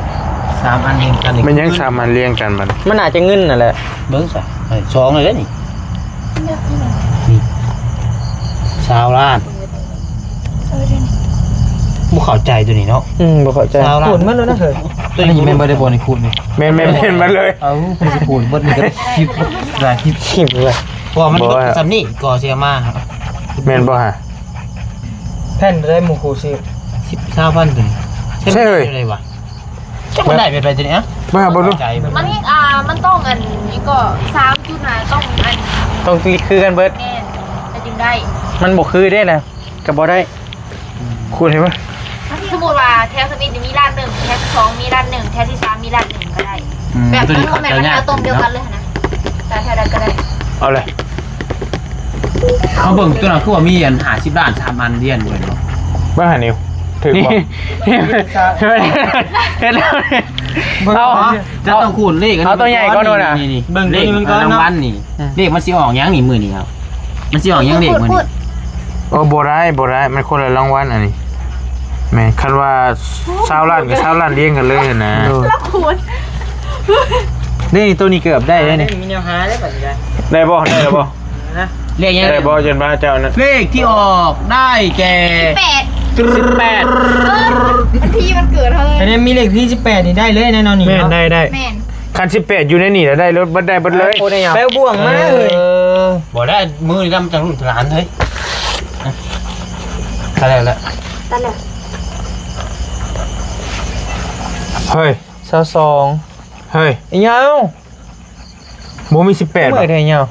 ສາມອັນລຽງກັນນີ້ ແມ່ນຫຍັງ ສາມອັນລຽງກັນບັດ? ມັນອາດຈະເງິນນັ້ນແຫຼະ. ເບິ່ງຊະ ເອີ ສອງເລີຍເດ້ນີ້. ນີ້ ຊາວລ້ານ. ບໍ່ເຂົ້າໃຈໂຕນີ້ເນາະ. ອືມ ບໍ່ເຂົ້າໃຈ. ຊາວລ້ານ ຂູດໝົດແລ້ວນະເຮີ້ຍ. ໂຕນີ້ແມ່ນບໍ່ໄດ້ບໍ່ນີ້ ຂູດນີ້? ແມ່ນໆໆ ເບິດເລີຍ. ເອົາ ຄືຊິຂູດເບິດນີ້ກໍໄດ້ ສິບ ຫຼາຍສິບ ສິບເລີຍ. ເພາະວ່າມັນເບິດສ່ຳນີ້ກໍຊິເອົາມາ. ແມ່ນບໍ່ຫາ? ແຜ່ນເທົ່າໃດໝູ່ຄູ່ຊື້? ສິບ ຊາວພັນໂຕນີ້. ໃຊ່ເລີຍ. ໄດ້ວະ. ຈັກມັນໄດ້ແບບໃດໂຕນີ້ອະ? ມາເບິ່ງດູ. ມັນ ອ່າ ມັນຕ້ອງອັນນີ້ກໍ ສາມຈຸດຫ້າ ຕ້ອງອັນ ຕ້ອງຄືກັນເບິດ. ແມ່ນ ແລ້ວຈຶ່ງໄດ້. ມັນບໍ່ຄືເດ້ນະ ກໍບໍ່ໄດ້. ຂູດໃຫ້ເບິ່ງ. ສົມມຸດວ່າແຖວທຳອິດນີ້ມີລ້ານໜຶ່ງ ແຖວທີສອງມີລ້ານໜຶ່ງ ແຖວທີສາມມີລ້ານໜຶ່ງກໍໄດ້. ອືມ ແບບ ໂຕນີ້ເຂົ້າໃຈຍາກ ຕົງດຽວກັນເລີຍຫັ້ນນະ. ແຕ່ເທົ່າໃດກໍໄດ້. ເອົາເລີຍ. ເຮົາເບິ່ງຕົວນັ້ນຄືວ່າມີອັນຫ້າສິບລ້ານສາມອັນລຽນເບິ່ງເນາະ. ເບິ່ງຫັ້ນນິວ ຖືກບໍ່? ເຮັດແລ້ວ ເອົາ ຈະຕ້ອງຂູນເລກ ເອົາຕົວໃຫຍ່ກ່ອນໂດນນະ. ນີ້ໆ ເບິ່ງຕົວນີ້ມັນກ່ອນເນາະ. ເລກລາງວັນນີ້ ອືມ ເລກມັນຊິອອກຫຍັງນີ້ມື້ນີ້ເຮົາ? ມັນຊິອອກຫຍັງເລກມື້ນີ້? ໂອ້ ບໍ່ໄດ້ ບໍ່ໄດ້ ມັນຄົນລະລາງວັນອັນນີ້. ແມ່ນ ຄັນວ່າຊາວລ້ານກໍຊາວລ້ານລຽງກັນເລີຍຫັ້ນນະ. ໂດຍ ລະຄູນ. ນີ້ ໂຕນີ້ເກືອບໄດ້ເດ້ນີ້. ມີແນວຫາໄດ້ບັດນີ້ໄດ້. ໄດ້ບໍ່? ໄດ້ແລ້ວບໍ່? ເລກຫຍັງ? ໄດ້ບໍ່? ເພິ່ນວ່າເຈົ້ານັ້ນ ເລກທີ່ອອກໄດ້ແກ່ ສິບແປດ ສິບແປດ. ເອີ ວັນທີວັນເກີດເຮົາເລີຍ. ອັນນີ້ມີເລກທີສິບແປດນີ້ໄດ້ເລີຍແນ່ນອນນີ້. ແມ່ນ ເນາະ ໄດ້ ໄດ້. ແມ່ນ. ຄັນສິບແປດຢູ່ໃນນີ້ລະໄດ້ເບິດ ໄດ້ເບິດເລີຍ. ໂອ້ ໄດ້ຫຍັງ? ແປວບ່ວງມາເລີຍ. ເອີ ບໍ່ໄດ້ ມື້ນີ້ນຳຈັງລຸ້ນຫຼານເຮີ້ຍ. ຕາຍແລ້ວ ຕາຍແລ້ວ. ເຮີ້ຍ ຊາວສອງ. ເຮີ້ຍ ອີຫຍັງ? ບໍ່ມີສິບແປດ ເມື່ອຍແທ້ຫຍັງ? ເນາະ.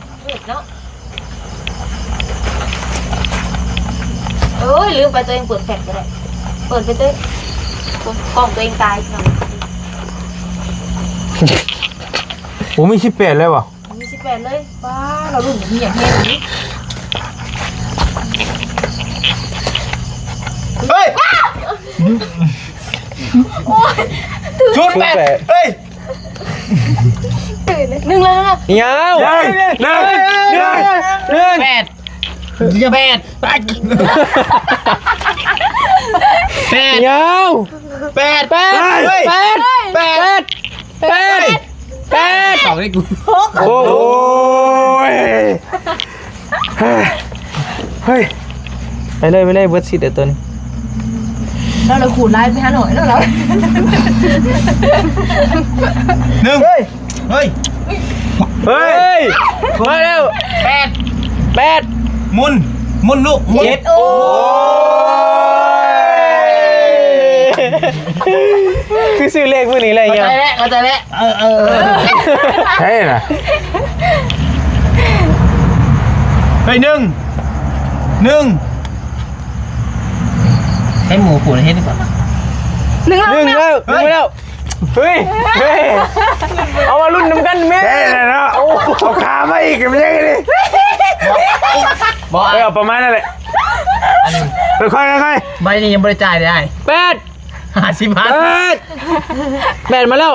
ໂອ້ຍ ລືມໄປ ຕົວເອງເປີດແຟລຊບໍ່ໄດ້. ເປີດໄປເຕີ ກ້ອງຕົວເອງຕາຍ. ໂອ້ ມີສິບແປດເລີຍຫວາ? ມີສິບແປດເລີຍ. ປ້າ ລາວລຸ້ນມີຫຍັງແຮງນີ້. ເຮີ້ຍ ໂອ້ຍ ສູນແປດ. ເຮີ້ຍ ຕື່ນເລີຍ ໜຶ່ງແລ້ວນະ. ຍາວ ໜຶ່ງ ໜຶ່ງ ໜຶ່ງ ແປດ ແປດ ແປດ ຍາວ ແປດ ແປດ ເຮີ້ຍ ແປດ ແປດ ແປດ ແປດ ສອງນີ້ກູ ໂອ້ຍ ເຮີ້ຍ ໄປເລີຍ ໄປເລີຍ ເບິດສິດແລ້ວຕົວນີ້. ລາວເລີຍຂູດຫຼາຍໄປຫາໜ້ອຍເນາະລາວ. ໜຶ່ງ ເຮີ້ຍ ເຮີ້ຍ ເຮີ້ຍ ມາແລ້ວ ແປດ ແປດ ໝູນ ໝູນລູກ ໝູນ. ເຈັດ. ໂອ້ຍ ຄືຊື້ເລກມື້ນີ້ແຫຼະ. ເຂົ້າໃຈແລ້ວ ເຂົ້າໃຈແລ້ວ. ເອີ ເອີ ເອີ ໃຊ່ນະ. ເຮີ້ຍ ໜຶ່ງ ໜຶ່ງ ໃຫ້ໝູ່ປູນເຮັດດີກວ່າ. ໜຶ່ງແລ້ວ ໜຶ່ງແລ້ວ ເຮີ້ຍ ໜຶ່ງແລ້ວ. ເຮີ້ຍ ເຮີ້ຍ ເອົາມາລຸ້ນນຳກັນແມ່. ແທ້ແລ້ວເນາະ. ໂອ້ ເອົາຂາມາອີກ ເປັນຫຍັງນີ້? ບໍ່ ເອີ ເອົາປະມານນັ້ນແຫຼະ. ຄ່ອຍໆ ຄ່ອຍໆ. ໃບນີ້ຍັງບໍ່ໄດ້ຈ່າຍເດ້ອ້າຍ. ແປດ ຫ້າສິບພັນ. ແປດ ແປດມາແລ້ວ.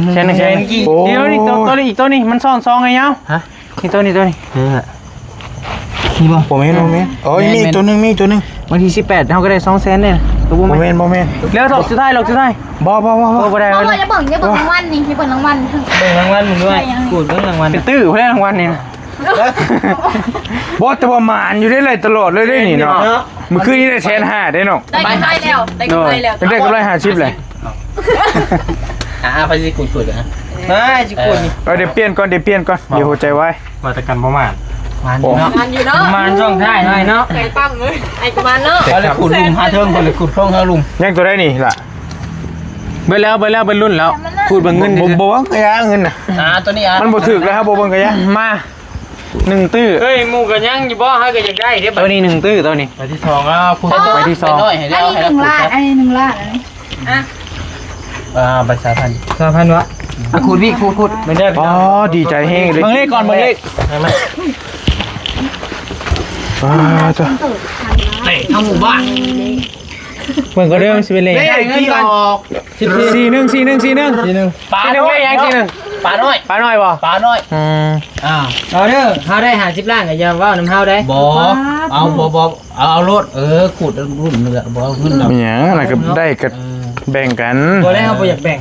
ນໜຶ່ງ ແສນໜຶ່ງ ແສນໜຶ່ງ ໂອ້ຍ ນີ້ ນີ້ ໂຕ ໂຕນີ້ ອີກໂຕນີ້ ມັນຊ້ອນສອງໄອ້ຍາວ ຮະ? ນີ້ ໂຕນີ້ ໂຕນີ້ ເອີ ນີ້ບໍ່? ບໍ່ແມ່ນ ບໍ່ແມ່ນ ໂອ້ຍ ແມ່ນ ມີອີກໂຕໜຶ່ງ ມີອີກໂຕໜຶ່ງ ວັນທີສິບແປດ ເຮົາກໍໄດ້ສອງແສນແນ່ ກໍບໍ່ ບໍ່ ແມ່ນ ແມ່ນ ບໍ່ແມ່ນ ເຫຼືອດອກສຸດທ້າຍ ດອກສຸດທ້າຍ ບໍ່ ບໍ່ ບໍ່ ບໍ່ ບໍ່ໄດ້ ບໍ່ ບໍ່ ຢ່າເບິ່ງ ຢ່າເບິ່ງ ເອີ ລາງວັນນີ້ ຢ່າເບິ່ງລາງວັນ ເບິ່ງລາງວັນມັນດ້ວຍ ກູດເບິ່ງລາງວັນ ໄປຕື້ຜູ້ໃດລາງວັນນີ້ນະ ບໍ່ ແຕ່ວ່າໝານຢູ່ເດ້ ໄລ່ຕະຫຼອດເລີຍເດ້ນີ້ເນາະ ເນາະ ມື້ຄືນນີ້ໄດ້ແສນຫ້າເດ້ເນາະ ໄດ້ກຳໄລແລ້ວ ໄດ້ກຳໄລແລ້ວ ໄດ້ກຳໄລຫ້າສິບແຫຼະ ອ່າ ໄປຊິກູດໆນະ ມາຊິກູດນີ້ ເອີ ດຽວປ່ຽນກ່ອນ ດຽວປ່ຽນກ່ອນ ດຽວຫົວໃຈວາຍ ວ່າແຕ່ກັນບໍ່ໝານ ມານຢູ່ເນາະ ມານຢູ່ເນາະ ມານຊ່ອງທ້າຍໜ້ອຍເນາະ ໄກ່ປ້ຳເລີຍ ໄອ້ກະມານເນາະ ເຂົາເລີຍຂຸດຫຼຸມຫາເທິງ ເຂົາເລີຍຂຸດເທິງຫາລຸ່ມ. ຍັງຕົວໃດນີ້ລະ? ເບິດແລ້ວ ເບິດແລ້ວ ເບິດລຸ້ນແລ້ວ. ຂູດເບິ່ງເງິນ ບໍ່ ບໍ່ເບິ່ງກະຍາເງິນນະ. ອ່າ ຕົວນີ້ ອ່າ ມັນບໍ່ຖືກແລ້ວ ບໍ່ເບິ່ງກະຍາ. ມາ ໜຶ່ງຕື້. ເອີຍ ໝູ່ກະຍັງຢູ່ບໍ່? ເຮົາກະຢາກໄດ້ເດ້. ຕົວນີ້ໜຶ່ງຕື້ ຕົວນີ້ ໃບທີສອງ. ອ່າ ຂູດ ໃບທີສອງ ໃຫ້ແລ້ວ ໃຫ້ແລ້ວ ໜຶ່ງລ້ານ ອັນນີ້ໜຶ່ງລ້ານ ອັນນີ້. ອ່າ ໃບຊາວພັນ ຊາວພັນວະ? ອ່ະ ຂູດພີ່ ຂູດ ຂູດ ເບິ່ງເດີ. ອໍ ດີໃຈແຮງເລີຍ ເບິ່ງເລກກ່ອນ ເບິ່ງເລກ. ອ່າ ເຈົ້າ ເຕະທັງໝູ່ບ້ານ. ເບິ່ງກ່ອນເດີ ມັນຊິເປັນເລກ ເລກ ເງິນອອກ ສີ່ໜຶ່ງ ສີ່ໜຶ່ງ ສີ່ໜຶ່ງ ສີ່ໜຶ່ງ. ປານ້ອຍ ສີ່ໜຶ່ງ ປານ້ອຍ ປານ້ອຍບໍ່? ປານ້ອຍ. ອືມ ອ່າ ເອົາເດີ ເຮົາໄດ້ຫ້າສິບລ້ານ ກະຢ່າເວົ້ານຳເຮົາໄດ໋. ບໍ່ ເອົາ ບໍ່ ບໍ່ ເອົາ ເອົາໂລດ. ເອີ ຂູດລຸ້ນເຫຼືອ ບໍ່ເອົາເງິນດອກ. ແມ່ນຫຍັງ ອັນນັ້ນກະໄດ້ກະແບ່ງກັນ. ບໍ່ໄດ້ ເຮົາບໍ່ຢາກແບ່ງ.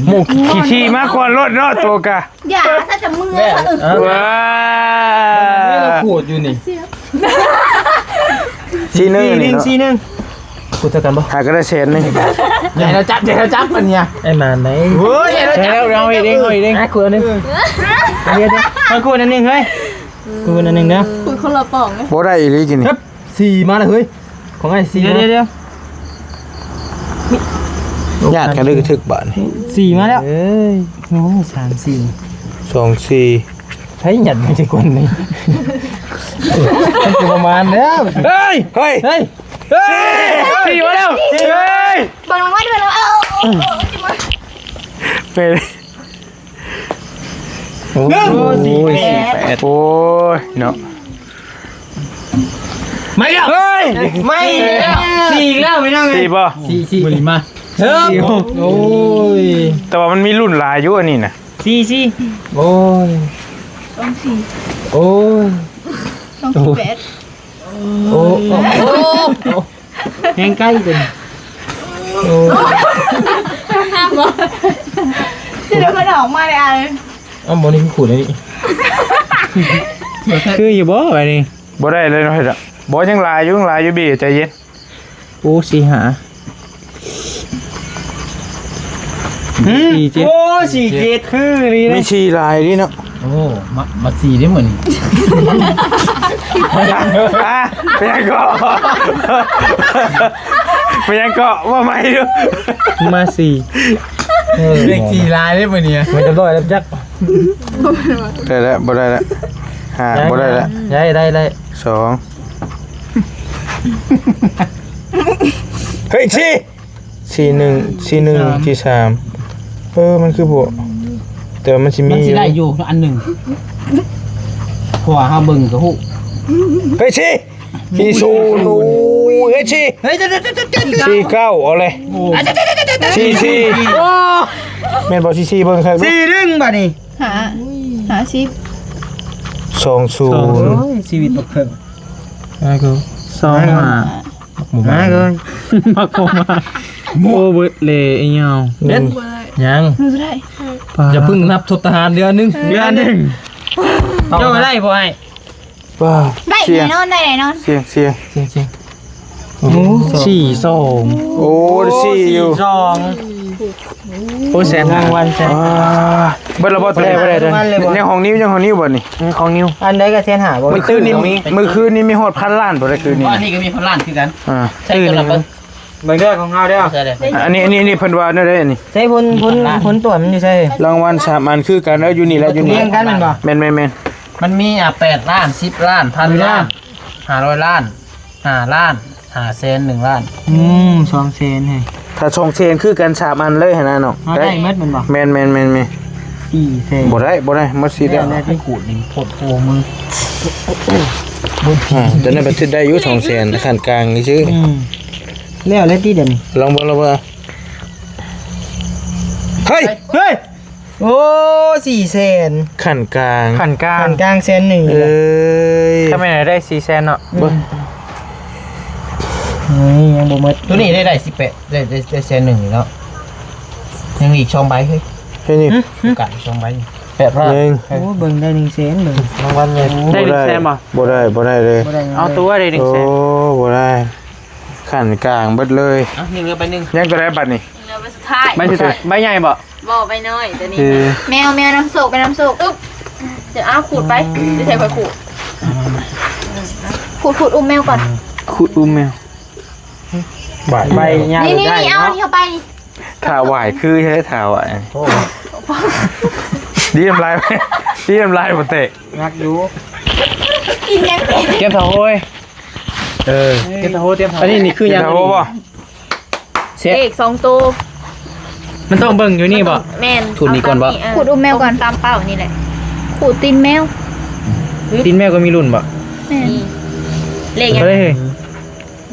ໝູ່ຂີ້ຖີ່ມາກ່ອນໂລດເນາະ ໂຕກະ. ຢ່າ ຖ້າຈະເມືອ ເອີ ວ້າ ຂູດຢູ່ນີ້ ສີ່ໜຶ່ງ ສີ່ໜຶ່ງ ສີ່ໜຶ່ງ. ຂູດເທົ່າກັນບໍ່? ຫາກະໄດ້ແສນໜຶ່ງ. ຢ່າໃຫ້ລາວຈັບ ຢ່າໃຫ້ລາວຈັບມັນເນຍ ໄອ້ໝານໄດ໋. ໂອ້ຍ ຢ່າໃຫ້ລາວຈັບ ເອົາເອງ ເອົາເອງ ອ່ະ ຂູດອັນໜຶ່ງ ເອົາເດີ ມາຂູດອັນໜຶ່ງເຮີ້ຍ ຂູດອັນໜຶ່ງເດີ. ຂູດຄົນລະປອງເລີຍ ບໍ່ໄດ້ອີ່ຫຼີກິນນີ້. ສີ່ມາແລ້ວເຮີ້ຍ ຂອງອ້າຍສີ່. ດຽວໆໆ ຍາດກັນເລີຍ ກະຖືກບາດນີ້. ສີ່ມາແລ້ວ ເອີຍ ໂອ້ ສາມສີ່ ສອງສີ່. ໃຜຍັດມາຈັກຄົນນີ້? ມັນຊິປະມານແລ້ວ. ເຮີ້ຍ ເຮີ້ຍ ເຮີ້ຍ ສີ່ມາແລ້ວ. ເຮີ້ຍ ເບິ່ງລາງວັນ ເບິ່ງລາງວັນ. ເອົາ ເອົາ ເອົາ ເອົາ ເປັນ ໂອ້ຍ ໂອ້ຍ ສີ່ແປດ ໂອ້ຍເນາະ. ມາອີກແລ້ວ ເຮີ້ຍ ມາອີກແລ້ວ ສີ່ອີກແລ້ວ ພີ່ນ້ອງເອີຍ. ສີ່ບໍ່? ສີ່ ສີ່ ມື້ນີ້ມາ ເອີ ໂອ້ຍ ແຕ່ວ່າມັນມີລຸ້ນຫຼາຍຢູ່ອັນນີ້ນະ. ສີ່ ສີ່ ໂອ້ຍ ສອງສີ່ ໂອ້ຍ ສອງສີ່ແປດ. ໂອ້ ໂອ້ ໂອ້ ແຮງໄກເປັນ ໂອ້ ຫ້າມບໍ່ ຊິໄດ້ເພິ່ນອອກມາໄດ້ອາຍ. ເອົ້າ ບໍ່ ນີ້ຄືຂູດອັນນີ້ ຄືຢູ່ບໍ່ບາດນີ້? ບໍ່ໄດ້ເລີຍເນາະ ເຮັດອະ ບໍ່ ຍັງຫຼາຍຢູ່ ຍັງຫຼາຍຢູ່ ບີ ໃຈເຢັນ. ໂອ້ ສີ່ຫ້າ ຫືມ ສີ່ເຈັດ ໂອ້ ສີ່ເຈັດ ຄືອີ່ຫຼີນະ ມີສີ່ຫຼາຍອີ່ຫຼີເນາະ. ໂອ້ ມາ ມາສີ່ເດ້ມື້ນີ້. ອ່າ ເປັນຫຍັງເກາະ ເປັນຫຍັງເກາະ ເວົ້າໃໝ່ດູ. ມາສີ່ ເອີ ເລກສີ່ຫຼາຍເດ້ມື້ນີ້ ມັນຈະຮ້ອຍແລ້ວຈັກ. ໄດ້ແລ້ວ ບໍ່ໄດ້ແລ້ວ ຫ້າ ຍັງ ບໍ່ໄດ້ແລ້ວ ໄດ້ ໄດ້ ໄດ້ ສອງ ເຮີ້ຍ ສີ່ ສີ່ໜຶ່ງ ສີ່ໜຶ່ງ ສີ່ສາມ ສີ່ສາມ ເອີ ມັນຄືບໍ່ ແຕ່ວ່າມັນຊິມີ ມັນຊິໄດ້ຢູ່ອັນໜຶ່ງ ເພາະວ່າເຮົາເບິ່ງກະຮູ້. ເຮີ້ຍ ສີ່ ສີ່ສູນ ໂອ້ຍ ເຮີ້ຍ ສີ່ ເຮີ້ຍ ສີ່ເກົ້າ ເອົາເລີຍ ໂອ້ ສີ່ສີ່ ໂອ້ ແມ່ນບໍ່ ສີ່ສີ່ ເບິ່ງຄັກ ສີ່ໜຶ່ງ ບາດນີ້ ຫ້າ ຫ້າສິບ ສອງສູນ ໂອ້ຍ ຊີວິດບັກເຜິ້ງ ສອງຫ້າ ບັກໝູ ມາເລີຍ ບັກໝູ ໂອ້ ເບິດເລີຍ ອີຫຍັງ ເດັດ ຍັງ ບໍ່ໄດ້ ຢ່າເພິ່ງນັບທົດທະຫານ ເດືອນໜຶ່ງ ເດືອນໜຶ່ງ ເຈົ້າໄດ້ບໍ່ອ້າຍ? ວ້າ ໄດ້ແນ່ນອນ ໄດ້ແນ່ນອນ ສ່ຽງ ສ່ຽງ ສ່ຽງ ສ່ຽງ ໂອ້ ສີ່ສອງ ໂອ້ ສີ່ຢູ່ ສີ່ສອງ ໂອ້ ແສນ ລາງວັນແສນ ອ່າ ເບິດລະບໍ່? ບໍ່ໄດ້ ບໍ່ໄດ້ ຍັງຂອງນິວ ຍັງຂອງນິວບໍ່ນີ້? ອືມ ຂອງນິວ ອັນໃດກະແສນຫ້າບໍ່? ມື້ຄືນນີ້ມີ ມື້ຄືນນີ້ມີຮອດພັນລ້ານບໍ່ ມື້ຄືນນີ້ ອັນນີ້ກະມີພັນລ້ານຄືກັນ ອ່າ ໃສ່ຕົວລະເບິ່ງ ເບິ່ງເດີຂອງເຮົາເດີ ອັນນີ້ ອັນນີ້ ອັນນີ້ເພິ່ນວ່າແນວໃດອັນນີ້ ໃສ່ຜົນ ຜົນ ຜົນຕົວະມັນຢູ່ໃສ? ລາງວັນສາມອັນຄືກັນ ເອີ ຢູ່ນີ້ແຫຼະ ຢູ່ນີ້ ລຽງກັນແມ່ນບໍ່? ແມ່ນ ແມ່ນ ແມ່ນ ມັນມີ ອ່າ ແປດລ້ານ ສິບລ້ານ ພັນລ້ານ ຫ້າຮ້ອຍລ້ານ ຫ້າລ້ານ ຫ້າແສນ ໜຶ່ງລ້ານ ອືມ ສອງແສນ ເຮີ້ຍ ຖ້າສອງແສນຄືກັນສາມອັນເລີຍຫັ້ນນະເນາະ ເຮົາໄດ້ໝົດແມ່ນບໍ່? ແມ່ນ ແມ່ນ ແມ່ນ ແມ່ນ ສີ່ແສນ ບໍ່ໄດ້ ບໍ່ໄດ້ ໝົດສິດແລ້ວ ຂູດນີ້ໂພດໂພ ມຶງ ອ່າ ໂຕນັ້ນມັນຊິໄດ້ຢູ່ ສອງແສນ ຂັ້ນກາງຊື່ ອືມ ແລ້ວແລ້ວຕິດຽວນີ້ ລອງເບິ່ງ ລອງເບິ່ງ ເຮີ້ຍ ເຮີ້ຍ ໂອ້ ສີ່ແສນ ຂັ້ນກາງ ຂັ້ນກາງ ຂັ້ນກາງແສນໜຶ່ງ ເອີຍ ຖ້າແມ່ນໄດ້ສີ່ແສນເນາະ ອືມ ເຮີ້ຍ ຍັງບໍ່ໝົດ ໂຕນີ້ໄດ້ ໄດ້ສິບແປດ ໄດ້ ໄດ້ ໄດ້ແສນໜຶ່ງນີ້ເນາະ ຍັງອີກສອງໃບເຮີ້ຍ ເຮັດນີ້ ກະສອງໃບ ແປດພັນ ໂອ້ ເບິ່ງໄດ້ໜຶ່ງແສນ ເບິ່ງ ລາງວັນໃຫຍ່ ໄດ້ໜຶ່ງແສນບໍ່? ບໍ່ໄດ້ ບໍ່ໄດ້ເລີຍ ບໍ່ໄດ້ ເອົາຕົວະໄດ້ໜຶ່ງແສນ ໂອ້ ບໍ່ໄດ້ ຂັ້ນກາງເບິດເລີຍ ອ່ະ ໜຶ່ງເຫຼືອໃບໜຶ່ງ ຍັງໂຕໃດບັດນີ້? ເຫຼືອໃບສຸດທ້າຍ ໃບສຸດທ້າຍ ໃບໃຫຍ່ບໍ່? ບໍ່ ໃບນ້ອຍໂຕນີ້ ເອີ ແມວ ແມວນຳໂຊກ ແມວນຳໂຊກ ອຶບ เดี๋ยว อ้าว ขูดไป ไม่ใช่ค่อยขูด ขูด ขูดอุ้มแมวก่อน ขูดอุ้มแมว ใบ ใบยาว นี่ นี่ ได้ นี่ เอา เนาะ อันนี้เข้าไป ถ้าไหวคือใช้ถ้าไหว โอ้ ดีน้ำลาย ดีน้ำลายบ่เตะ งักอยู่ กินยังไง เก็บเถาโฮย เออ เก็บเถาโฮย เตรียมเถาโฮย อันนี้นี่คือยัง เก็บเถาโฮยบ่ เซต เลขสองตัว มันต้องเบิ่งอยู่นี่บ่ แม่น ขูดนี่ก่อนบ่ เาตาม ขูดอุ้มแมวก่อน ตามเป้านี่แหละ ขูดตีนแมว ตีนแมวก็มีรุ่นบ่ แม่น นี่ เลขหยัง เท่าไหร่เฮ้ย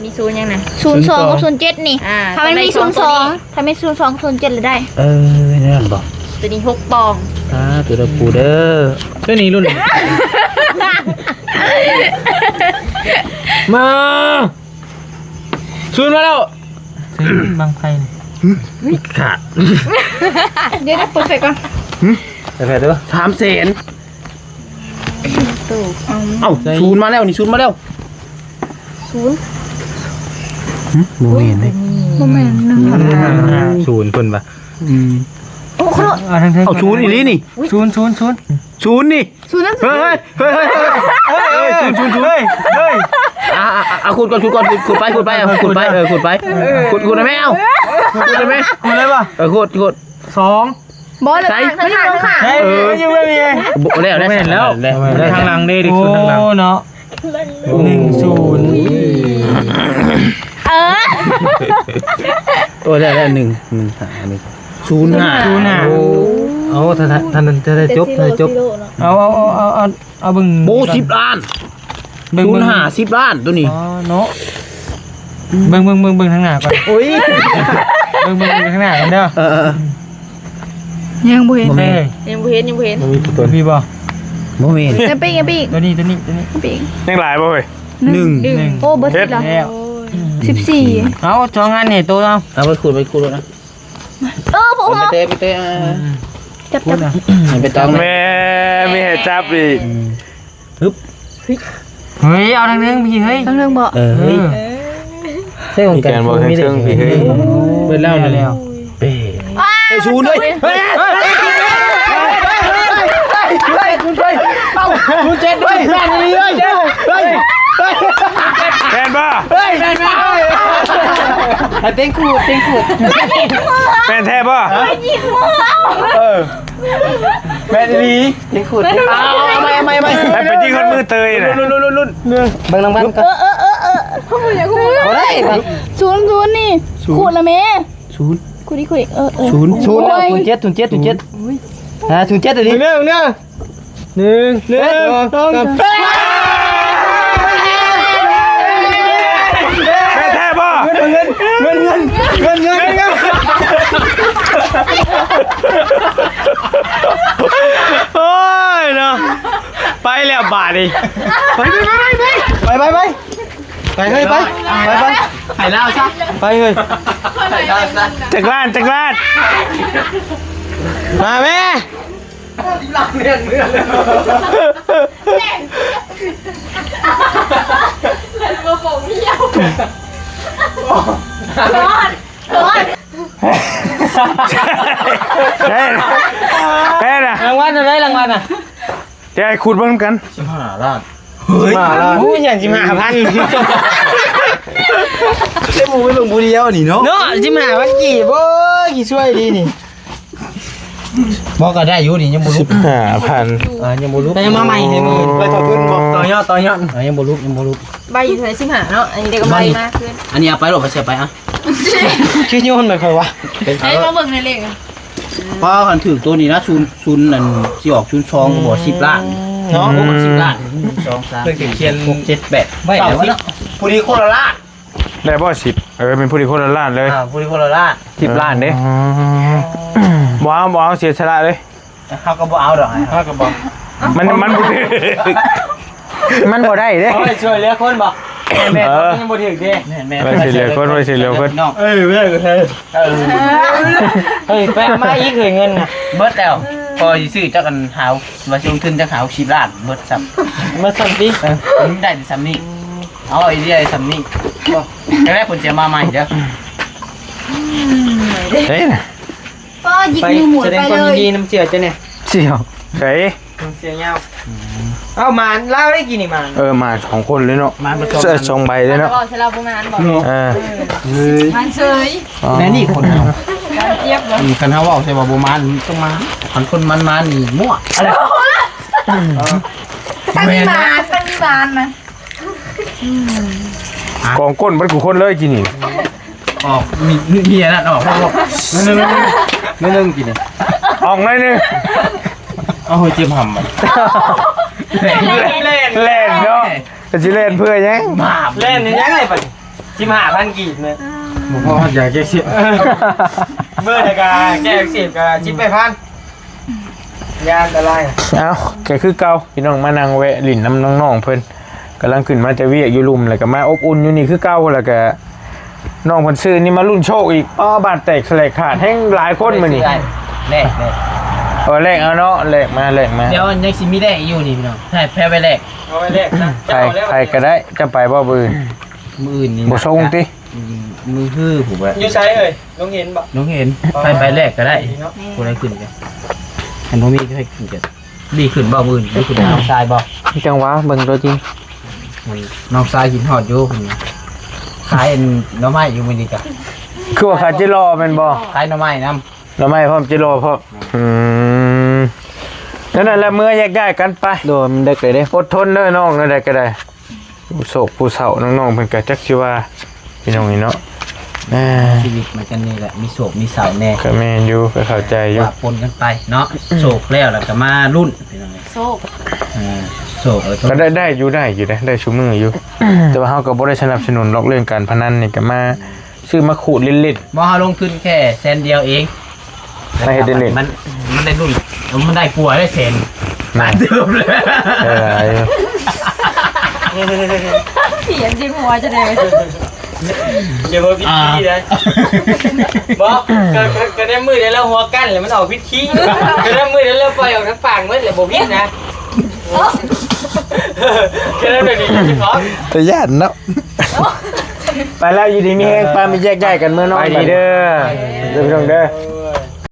มีศูนย์หยังนะ ศูนย์สอง ศูนย์สอง กับศูนย์เจ็ดนี่ อ่า ถ้ามันมี ศูนย์สอง ตัวนี้ ถ้ามี ศูนย์สอง ศูนย์เจ็ด แล้วได้ เออ นั่นบ่ ตัวนี้หกปอง อ่า ตัวละปูเด้อ ตัวนี้รุ่น มา ศูนย์มาแล้ว บั้งไฟนี่ ขาด เดี๋ยวๆ เปิดไฟก่อน เปิดไฟเด้อ สามแสน ตู้ เอ้า ศูนย์มาแล้วนี่ ศูนย์มาแล้ว ศูนย์ หึ บ่แม่นเด้ บ่แม่น หนึ่ง ศูนย์เพิ่นว่า อืม โอ้โห เอาทางเทิง เอาศูนย์อีหลีนี่ ศูนย์ ศูนย์ ศูนย์ ศูนย์นี่ ศูนย์นั่น เฮ้ย เฮ้ย เฮ้ย เฮ้ย ศูนย์ ศูนย์ ศูนย์ เฮ้ย เฮ้ย อ่ะ อ่ะ อ่ะ ขูดก่อน ขูดก่อน ขูด ขูดไป ขูดไป อ่ะ ขูดไป เออ ขูด ขูดได้ไหม เอ้า ขูดได้ไหม ขูดได้ปะ เออ ขูด ขูด สอง บ่เลย ใส่ มันอยู่ข้าง ใช่ เออ อยู่แบบนี้ บ่แล้ว แม่นแล้ว แล้ว ทางหลังเด้ เด็กศูนย์ทางหลัง โอ้ เนาะ หนึ่งศูนย์ เออ โอ้ แล้ว แล้ว หนึ่ง หนึ่งห้า หนึ่ง ศูนย์ห้า ศูนย์ห้า โอ้ เอา ถ้า ถ้า ถ้า ถ้าได้จบ ถ้าได้จบ เอา เอา เอา เอา เอา เอาเบิ่ง โอ้ สิบล้าน เบิ่ง ศูนย์ห้า เบิ่ง สิบล้านตัวนี้ อ๋อ เนาะ เบิ่ง เบิ่ง เบิ่ง เบิ่งทางหน้าก่อน โอ้ย เบิ่ง เบิ่ง เบิ่งทางหน้าก่อนเด้อ เออ เออ ยังบ่เห็น บ่มี เอ้ย ยังบ่เห็น ยังบ่เห็น บ่มีตัวตน มีบ่ บ่มี อย่าปีก อย่าปีก ตัวนี้ ตัวนี้ ตัวนี้ อย่าปีก ยังหลายบ่เฮ้ย หนึ่ง หนึ่ง หนึ่ง โอ้ เบิด เฮ็ด สิบแล้ว แล้ว สิบสี่ เอาสองอันนี่ โตเอา เอาไปขูด ไปขูดแล้วนะ เออ พวก ไปเตะ ไปเตะ อ่า อืม จับ จับ ไปต้อง แม่ มีให้จับอีก อืม ฮึบ เฮ้ย เอาทางเทิงพี่ เฮ้ย ทางเทิงบ่ เออ เฮ้ย เออ ใช่ของกัน มีการบอกทางเทิงพี่ เฮ้ย เบิดแล้ว เบิดแล้ว เป้ เฮ้ย ศูนย์ เฮ้ย เฮ้ย เฮ้ย เฮ้ย เอ้า ศูนย์เจ็ด เฮ้ย แม่นอีหลี เฮ้ย เฮ้ย แม่นบ่ เฮ้ย แม่นบ่ เฮ้ย เฮ้ย เต็งขูด เต็งขูด แม่นแท้บ่ เออ แม่นอีหลี เต็งขูด เอา เอาใหม่ เอาใหม่ เอาใหม่ ให้ไปยิงคนมือเตยน่ะ ลุ้น ลุ้น ลุ้น เบิ่งนำกันก่อน เออ เออ เออ เออ บ่ได้ ศูนย์ ศูนย์ นี่ ศูนย์ ขูดละแม่ ศูนย์ ขูดอีก ขูดอีก เออ เออ ศูนย์ ศูนย์ โอ้ย ศูนย์เจ็ด ศูนย์เจ็ด ศูนย์เจ็ด อ่า ศูนย์เจ็ด อันนี้ เบิ่งเด้อ เบิ่งเด้อ หนึ่ง หนึ่ง สอง สาม แม่นแท้บ่ เงิน เงิน เงิน เงิน เงิน เงิน โอ้ยเนาะ ไปแล้วบาดนี้ ไป ไป ไป ไป ไป ไป ไป ไป เฮ้ย ไป ไป ไป ไป ไปลาวซะ ไปเฮ้ย ไปลาวซะ จักล้าน จักล้าน มาแม่ เฮ้ย เฮ้ยนะ รางวัลเท่าไหร่ รางวัลน่ะ เดี๋ยวให้ขูดเบิ่งนำกัน สิบห้าล้าน เฮ้ย สิบห้าล้าน โอ้ย อย่าง สิบห้าพัน ได้หมู่ไปเบิ่งผู้เดียวนี่เนาะ เนาะ สิบห้าพัน กีบ โอ้ย ขี้ช่วยดีนี่ บ่ก็ได้อยู่นี่ ยังบ่ลุก สิบห้าพัน อ่า ยังบ่ลุก แต่ยังมาใหม่ให้มื้อ ไปต่อทุนบ่ ต่อยอด ต่อยอด อ่า ยังบ่ลุก ยังบ่ลุก ใบอยู่เท่าไหร่ สิบห้าเนาะ อันนี้ได้กำไรมาคืน อันนี้เอาไปโลด ไปเสียไปอ่ะ คือโยนไปค่อยวะ เอ้ย มาเบิ่งในเลข ป้า คันถืกตัวนี้นะ ศูนย์ ศูนย์ นั่นสิออก ศูนย์สอง ก็บ่ สิบล้านเนาะ โอ้ สิบล้าน หนึ่ง สอง สาม สี่ ห้า หก เจ็ด แปด ไว้แล้วเนาะ ผู้นี้คนละล้าน ได้บ่ สิบ เออ เป็นผู้นี้คนละล้านเลย อ่า ผู้นี้คนละล้าน สิบล้านเด้ อ๋อ บ่เอา บ่เอา เสียสละเลย เฮาก็บ่เอาดอก เฮาก็บ่ มัน มันบ่ถืก มันบ่ได้เด้ เอาไว้ช่วยเหลือคนบ่ แม่นๆ เออ ยังบ่ถืกเด้ แม่นๆ ไว้ช่วยเหลือคน ไว้ช่วยเหลือคน เออ แม่นๆ เออ เฮ้ย ไปเอามาอีกเฮ้ย เงินน่ะ เบิดแล้ว พอสิซื้อจักอันหา ว่าสิลงทุนจักหา หกสิบล้าน เบิดซ้ำ เบิดซ้ำติ เออ มันได้แต่ซ้ำนี้ เอาไอเดียซ้ำนี้ บ่ แล้วเพิ่นสิมาใหม่เด้อ เฮ้ย ป้อหยิกมือหมุนไปเลย แสดงความยินดีนำเสี่ยวเจ้าแหน่ เสี่ยว ไส ເສື້ອຍາວ. ອືມ ເອົາ ມາລາວໄດ້ກິນນີ້ ມາ ເອີ ມາສອງຄົນເລີຍເນາະ. ມາສອງ ເສື້ອ ສອງໃບເລີຍເນາະ. ເວົ້າໃສ່ລາວບໍ່ມານບໍ່? ເນາະ ເອີ ມານເຊີຍ ເອີ ມານເຊີຍ. ອໍ ແນວນີ້ຄົນເຮົາ ການຈຽບເນາະ. ອືມ ຄັນເຮົາເວົ້າໃສ່ວ່າບໍ່ມານ ຕ້ອງມາ ຄັນຄົນມັນມານີ້ມົ້ວ. ອະໄລ ຕັ້ງມີມານ ຕັ້ງມີມານນະ. ກອງກົ້ນເບິດຄູ່ຄົນເລີຍກິນນີ້. ອອກ ມີ ມີອັນນັ້ນອອກ ໜ້ອຍໜຶ່ງ ໜ້ອຍໜຶ່ງກິນນີ້ ອອກໜ້ອຍໜຶ່ງ. ເອົາ ເຮີ້ຍ ເຈັບຫຳ ແລ່ນ ແລ່ນ ແລ່ນເນາະ. ແລ່ນ ແລ່ນເນາະ ແລ່ນເພື່ອຫຍັງ? ແລ່ນຫຍັງໄດ້ບັດນີ້ ສິບຫ້າພັນກີບເນາະ. ບໍ່ພໍ ຢາກແກ້ເສບ ເບິ່ງແລ້ວກະແກ້ອັກເສບກະສິບແປດພັນ. ຢ່າອັນຕະລາຍ. ເອົ້າ ກໍຄືເກົ່າ ພີ່ນ້ອງ ມານັ່ງແວະຫຼິ້ນນຳນ້ອງໆເພິ່ນ ກຳລັງຂຶ້ນມາແຕ່ວຽກຢູ່ລຸ່ມ ແລ້ວກໍມາອົບອຸ່ນຢູ່ນີ້ຄືເກົ່າ. ແລ້ວກໍນ້ອງເພິ່ນຊື້ນີ້ມາລຸ້ນໂຊກອີກ. ອໍ ບາດແຕກສະແຫຼກຂາດ ແຮ່ງຫຼາຍຄົນມື້ນີ້. ແລກ ແລກ ເອີ ແລກເອົາເນາະ ແລກມາ ແລກມາ. ດຽວຍັງຊິມີແລກຢູ່ນີ້ພີ່ນ້ອງ ໃຫ້ແພ້ໄປແລກ ເອົາໄປແລກນະ. ໃຜ ໃຜກໍໄດ້ ຈະໄປບໍ່ມື້ອື່ນ? ມື້ອື່ນນີ້ ບໍ່ສົ່ງຕິ? ອືມ ມື້ຮືຜູ້ແບບ ຢູ່ໃສເອີຍ? ລົງເຫັນບໍ່? ລົງເຫັນ ອໍ ໃຜໄປແລກກໍໄດ້ ດີເນາະ ຜູ້ໃດຂຶ້ນກັນ ຄັນບໍ່ມີໃຜຂຶ້ນກັນ. ດີຂຶ້ນບໍ່ມື້ອື່ນ? ດີຂຶ້ນ ນ້ອງຊາຍບໍ່? ຈັງຫວະ ເບິ່ງຕົວຈິງ ນ້ອງຊາຍຄິດຮອດຢູ່ ເພິ່ນຂາຍໜໍ່ໄມ້ຢູ່ມື້ນີ້ກະ. ຄືວ່າຂາຍຈິລໍແມ່ນບໍ່? ຂາຍໜໍ່ໄມ້ນຳ ໜໍ່ໄມ້ພ້ອມ ຈິລໍພ້ອມ. ອືມ ນັ້ນແຫຼະ ເມືອແຍກຍ້າຍກັນໄປ. ໂດຍ ມັນເດິກເລີຍເດ້ ອົດທົນເດີນ້ອງ ແນວໃດກໍໄດ້. ຜູ້ໂສກຜູ້ເສົ້າ ນ້ອງໆເພິ່ນກໍຈັກຊິວ່າ ພີ່ນ້ອງນີ້ເນາະ. ອ່າ ຊີວິດມັນກໍນີ້ແຫຼະ ມີໂສກມີເສົ້າແດ່. ກໍແມ່ນຢູ່ ກໍເຂົ້າໃຈຢູ່ ວ່າປົນກັນໄປເນາະ. ໂສກແລ້ວ ແລ້ວກໍມາລຸ້ນ ພີ່ນ້ອງເອີຍ ໂຊກ ເອີ ໂຊກ ເອີ ກໍໄດ້ ໄດ້ຢູ່ ໄດ້ຢູ່ເດ້ ໄດ້ຊຸມື້ຢູ່. ແຕ່ວ່າເຮົາກໍບໍ່ໄດ້ສະໜັບສະໜູນດອກ ເລື່ອງການພະນັນນີ້ ກໍມາຊື້ມາຂູດຫຼິ້ນໆ. ບໍ່ ເຮົາລົງທຶນແຄ່ແສນດຽວເອງ. ມາເຮັດຫຼິ້ນໆ ມັນ ມັນໄດ້ລຸ້ນ ມັນໄດ້ກວ່າໄດ້ແສນ. ແມ່ນ ຫຼາຍເຕີບເລີຍ ເອີ ຫຼາຍຢູ່. ຂຽນຊິຫົວຈະໄດ້ ຢ່າເວົ້າຜິດທີ່ໄດ້. ບໍ່ ກໍ ກໍ ກໍໄດ້ມື້ໃດລາວຫົວກັ້ນແລ້ວມັນອອກຜິດທີ່ ກໍໄດ້ມື້ໃດລາວປ່ອຍອອກທາງປາກໝົດແລ້ວບໍ່ຜິດນະ. ກໍໄດ້ແບບນີ້ເຈົ້າຂອງ ຕາຢ້ານເນາະ. ໄປແລ້ວ ຢູ່ດີມີແຮງ ໄປ ມາແຍກຍ້າຍກັນເມືອນອນ ໄປດີເດີ ເດີພີ່ນ້ອງເດີ.